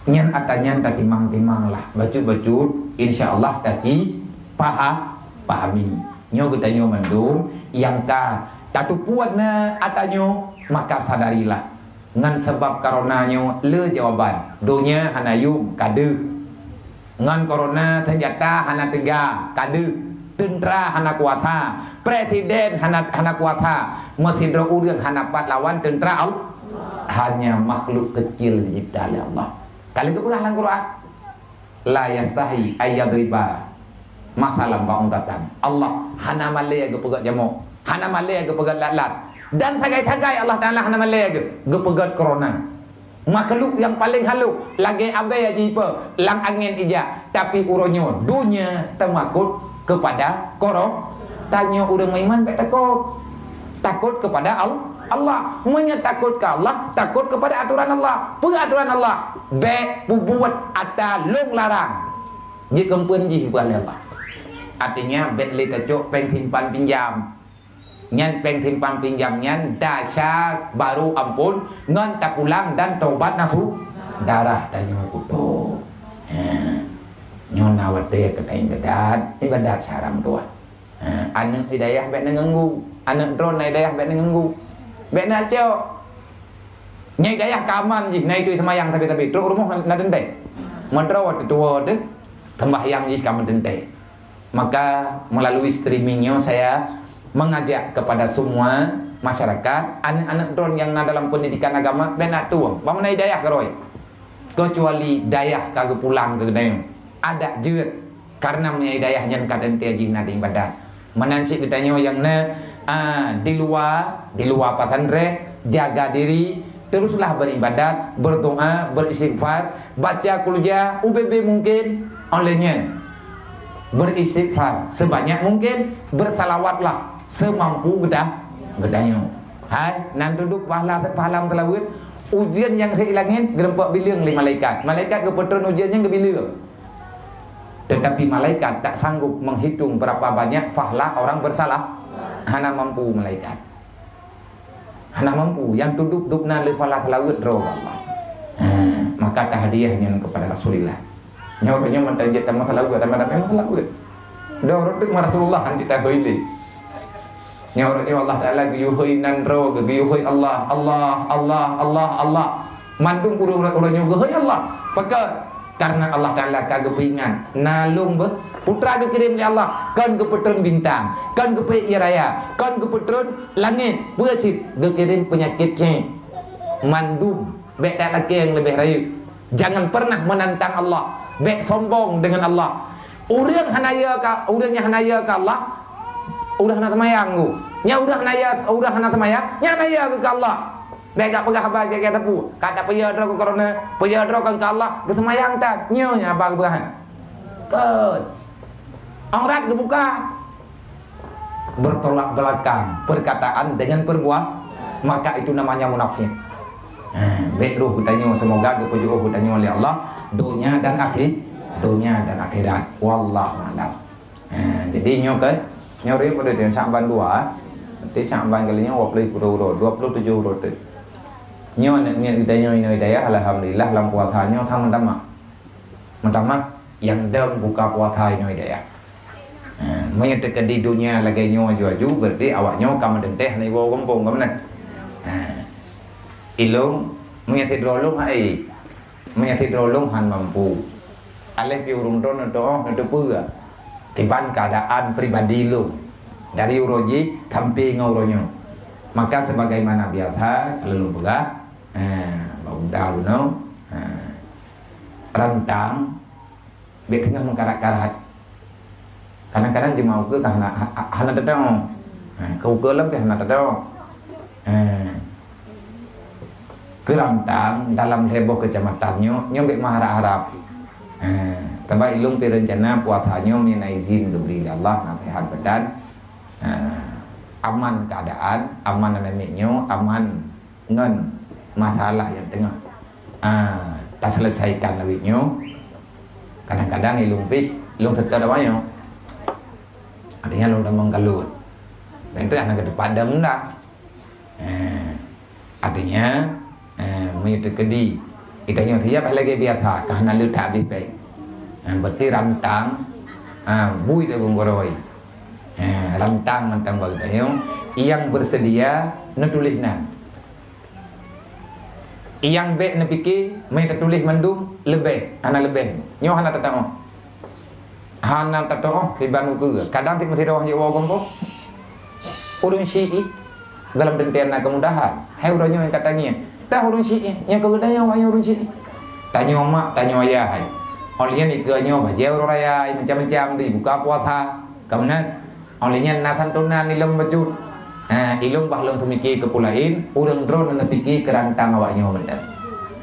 Nyan ata nyan tatimang-timang lah. Bacut-bacut, insya Allah taci paha-, pahami. Nyoe geutanyoe mandum nyang ka tateupeue na ata nyoe, maka sadarilah. Ngon sabab corona nyoe le jawaban. Donya hana yum, ka deuh. Ngon corona, seunjata hana teuga, ka deuh. Teuntra hana kuasa, presiden hana, hana kuasa, meusidroe ureuëng hana pat lawan teuntra Allah. Hanya makhluk kecil dicipta lé Allah. Ka lheueh geupeugah lam Quran, "La yastahi ayyadriba masalan ba'udatan." Allah hana malée geupeugah jamok, hana malée geupeugah lat-lat. Dan sagai-sagai Allah Taala hana malée geu-, geupeugét corona. Makhluk nyang paleng halôh, lagée abée jipe lam angén ija, tapi uroe nyoe donya teumakot keupada koro-, tanyoe ureuëng meuiman bék takot. Takot keupada Al-, Allah. Meunyoe takot keu Allah, takot keupada atoran Allah. Peue atoran Allah? Bék peubuet ata lôn larang. Jikeumpuen jih bak Allah. Artinya, bék lé tacok péng simpan pinjam. Nyan péng simpan pinjam nyan dasar baru ampôn ngon tapulang dan tobat nasuh darah tanyoe kutok. Ha. Nyoe na watée keutai ibadat, ibadat saram tuah. Ha, aneuëk hidayah bék neuganggu. Aneuëk droe na hidayah bék neuganggu. Bék neucok. Nyai dayah ka aman jih, na itu seumayang tapi-tapi. Trok rumoh na teuntée. Meudroe teutuwoe teuh, sembahyang jih ka meuteuntée. Maka melalui streaming nyoe saya mengajak kepada semua masyarakat, aneuk-aneuk droen nyang na dalam pendidikan agama, bék na tueng. Bak meunan dayah keurôi. Kecuali dayah ka geupulang keu geutanyoe. Adak jeuet. Karena meunyoe dayah nyan ka teuntée jih na di ibadat. Meunan cit geutanyoe nyang na, a, di luwa, di luwa pesantren, jaga diri, teruslah beribadat, berdoa, beristighfar, baca kulja, ubé-bé mungkin, óh lheueh nyan beristighfar sebanyak mungkin, bersalawatlah semampu geuta-, geutanyoe. Hai, nan teuduek pahala, pahala meuseulaweuet, ujeuen nyang rhek langét geureumpok bileueng lé malaikat. Malaikat geupeutreun ujeuen nyan geubileueng. Tetapi malaikat tak sanggup menghitung berapa banyak pahala orang bersalah. Hana mampu malaikat. Hana mampu. Nyang teuduek-duek na lé pahala seulaweuet droe Allah. Ha, maka tahdiah nyan kepada Rasulullah. Nyoe ureuëng nyoe mantong jeuet tamah seulaweuet, tamah damé seulaweuet. Dua ureuëng teuk ma Rasulullah han jeuet tahôi lé. Nyoe ureuëng nyoe Allah Taala geuyuhôi nan droe, geuyuhôi Allah, Allah, Allah, Allah, Allah. Mandum ureuëng-ureuëng nyoe geuhôi Allah. Pakon? Karena Allah Taala ka geupeuingat, na lôn beuh, putra geukirém lé Allah, kon geupeutreun bintang, kon geupeuék ie raya, kon geupeutreun langét, peue cit geukirém peunyakét cék. Mandum, bék that lakée nyang leubeh rayeuk. Jangan pernah menantang Allah. Bék sombong dengan Allah. Ureuëng hana yö ka, ureuëng nyang hana yö ka Allah, ureuëng hana seumayang tu. Nyang ureuëng hana yö, ureuëng hana seumayang, nyang hana yö ka Allah. Bék gak peugah haba gét-gét teupeu. Ka tapeuyö droe keu korona, peuyö droe keu Allah, geuseumayang that. Nyoe nyang haba geupeugah. Kon. Aurat geubuka. Bertolak belakang perkataan dengan perbuatan, maka itu namanya munafik. Ha, bék roh geutanyoe, semoga geupeujiôh geutanyoe lé Allah donya dan akhir, donya dan akhirat. Wallahu a'lam. Ha, jadi nyoe kan, nyoe rhot pada dia Syakban dua, berarti Syakban kali nyoe dua puluh uroe, dua puluh tujoh uroe tu. Nyoe aneuk miet geutanyoe inoe dayah, alhamdulillah lam puasa nyoe sama-sama. Meutamah nyang dong buka puasa inoe dayah. Ha, meunyoe teukeudi donya lagée nyoe aju-aju, berarti awak nyoe ka meudeunteh hana iwoe gampông, ka meunan? Ha. Ilong, meunyoe sidroe lôn hai, meunyoe sidroe lôn han mampu. Aléh pih ureuëng droe neuteuoh neuteupeue kiban keuadaan pribadi lôn dari uroe jih sampai ngon uroe nyoe. Maka sebagaimana biasa, kalau lôn peugah, ha, bak uda bunoe, ha, rantang, bék teungoh meukarat-karat. Kadang-kadang jeumaoh ukeue ka hana, ha-, ha-, hana teudong. Ha, keu ukeue lom pih hana teudong. Ha. Keurantang dalam lhée boh keucamatan nyoe, nyoe bék meuharab-harab. Ha, sabab ilong pih reuncana puasa nyoe meunyoe na izin geubri lé Allah, na seuhat badan. Ha, aman keuadaan, aman aneuk miet nyoe, aman ngon masalah nyang teungoh, ah, taseuleusaika lawét nyoe, kadang-kadang ilong pih, ilong seutôt awaknyoe. Artinya, lôn tamong kalut. Bentuk hana keuteupadang dah. Eh, artinya, eh, meunyoe teukeudi, geutanyoe siap lagée biasa, ka hana leuet that abéh péng. Eh, berarti rantang, ah, bui teuh beunggoroi. Eh, rantang mantong bak geutanyoe, nyang bersedia neutuléh nan. Nyang bék neupike, meutuléh mandum leubeh, hana leubeh. Nyoe hana tatu'oh. Hana tatu'oh kiban ukeue. Kadang tiep meusidroe jeuet woe gampông. Ureuëng Syi'i dalam teuntée na keumudahan. Hai ureuëng nyoe nyang ka tangieng. Tah ureuëng Syi'i, nyang keu geutanyoe awaknyoe ureuëng Syi'i. Tanyoe mak, tanyoe ayah hai. Óh lheueh nyan ikeue nyoe bajée uroe raya, macam-macam di buka puasa. Ka meunan. Óh lheueh nyan na santunan ilong bacut. Ha, ilôn bah lôn teumike keu peue laén, ureuëng droe neupiké keu rantang awaknyoe mantong.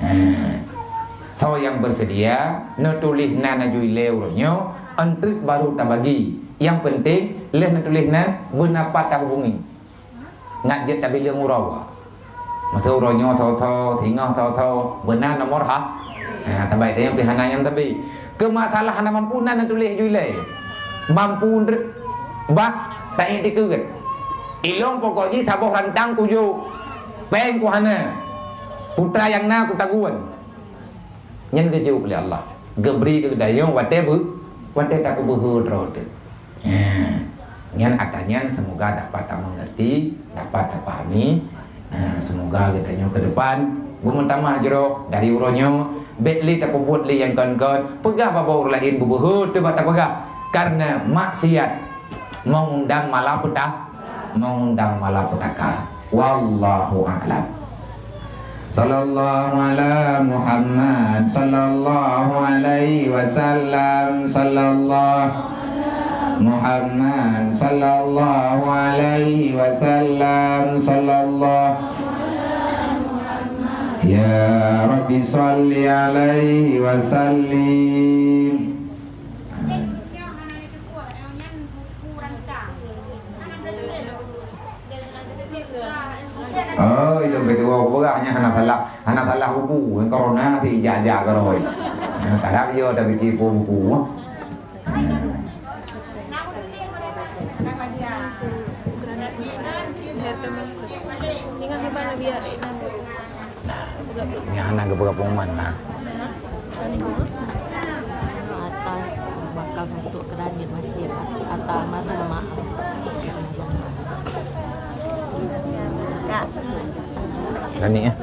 Ha. Soe nyang beuseudia neutuléh nan aju ilée uroe nyoe, eunteuk barô tabagi. Nyang peunteng lheueh neutuléh nan beuna pat tahubungi. Ngat jeuet tabileueng uroe. Masa uroe nyoe soe-soe, singoh soe-soe, beuna nomor ha. Ha, tabai teunyong pih hana nyang tabi. Keu masalah hana mampu nan neutuléh aju ilée. Mampu ndr-, bah, taingat dikeue. Ilôn pokok jih saboh rantang kujok. Péng kuhana. Putra nyang na kutagun. Nyan geujok lé Allah. Geubri keu geutanyoe watée beu-, watée tapeubeuhe droe teuh. Nyan ata nyan semoga dapat tamengerti, dapat tapahami. Ha, semoga geutanyoe ke depan beumeutamah jroh dari uroe nyoe, bék lé tapeubuet lé nyang kon-kon, peugah bak ureuëng laén beubeuhe teuh bak tapeugah. Karena maksiat mengundang malapeta-, mengundang malapetaka. Wallahu a'lam. Sallallahu ala Muhammad, sallallahu alaihi wasallam, sallallahu Muhammad, sallallahu alaihi wasallam, sallallahu Ya Rabbi salli alaihi wasallim. Oh, itu kedua orang hana salah, hana salah buku. Corona si jak-jak keroi. Kadang dia dah fikir buku. Nah, nyan hana geupeugah pengumuman nah. Ata bakal untuk keudadiet masjid at-, ata almarhum mak. Kak. Lani, eh?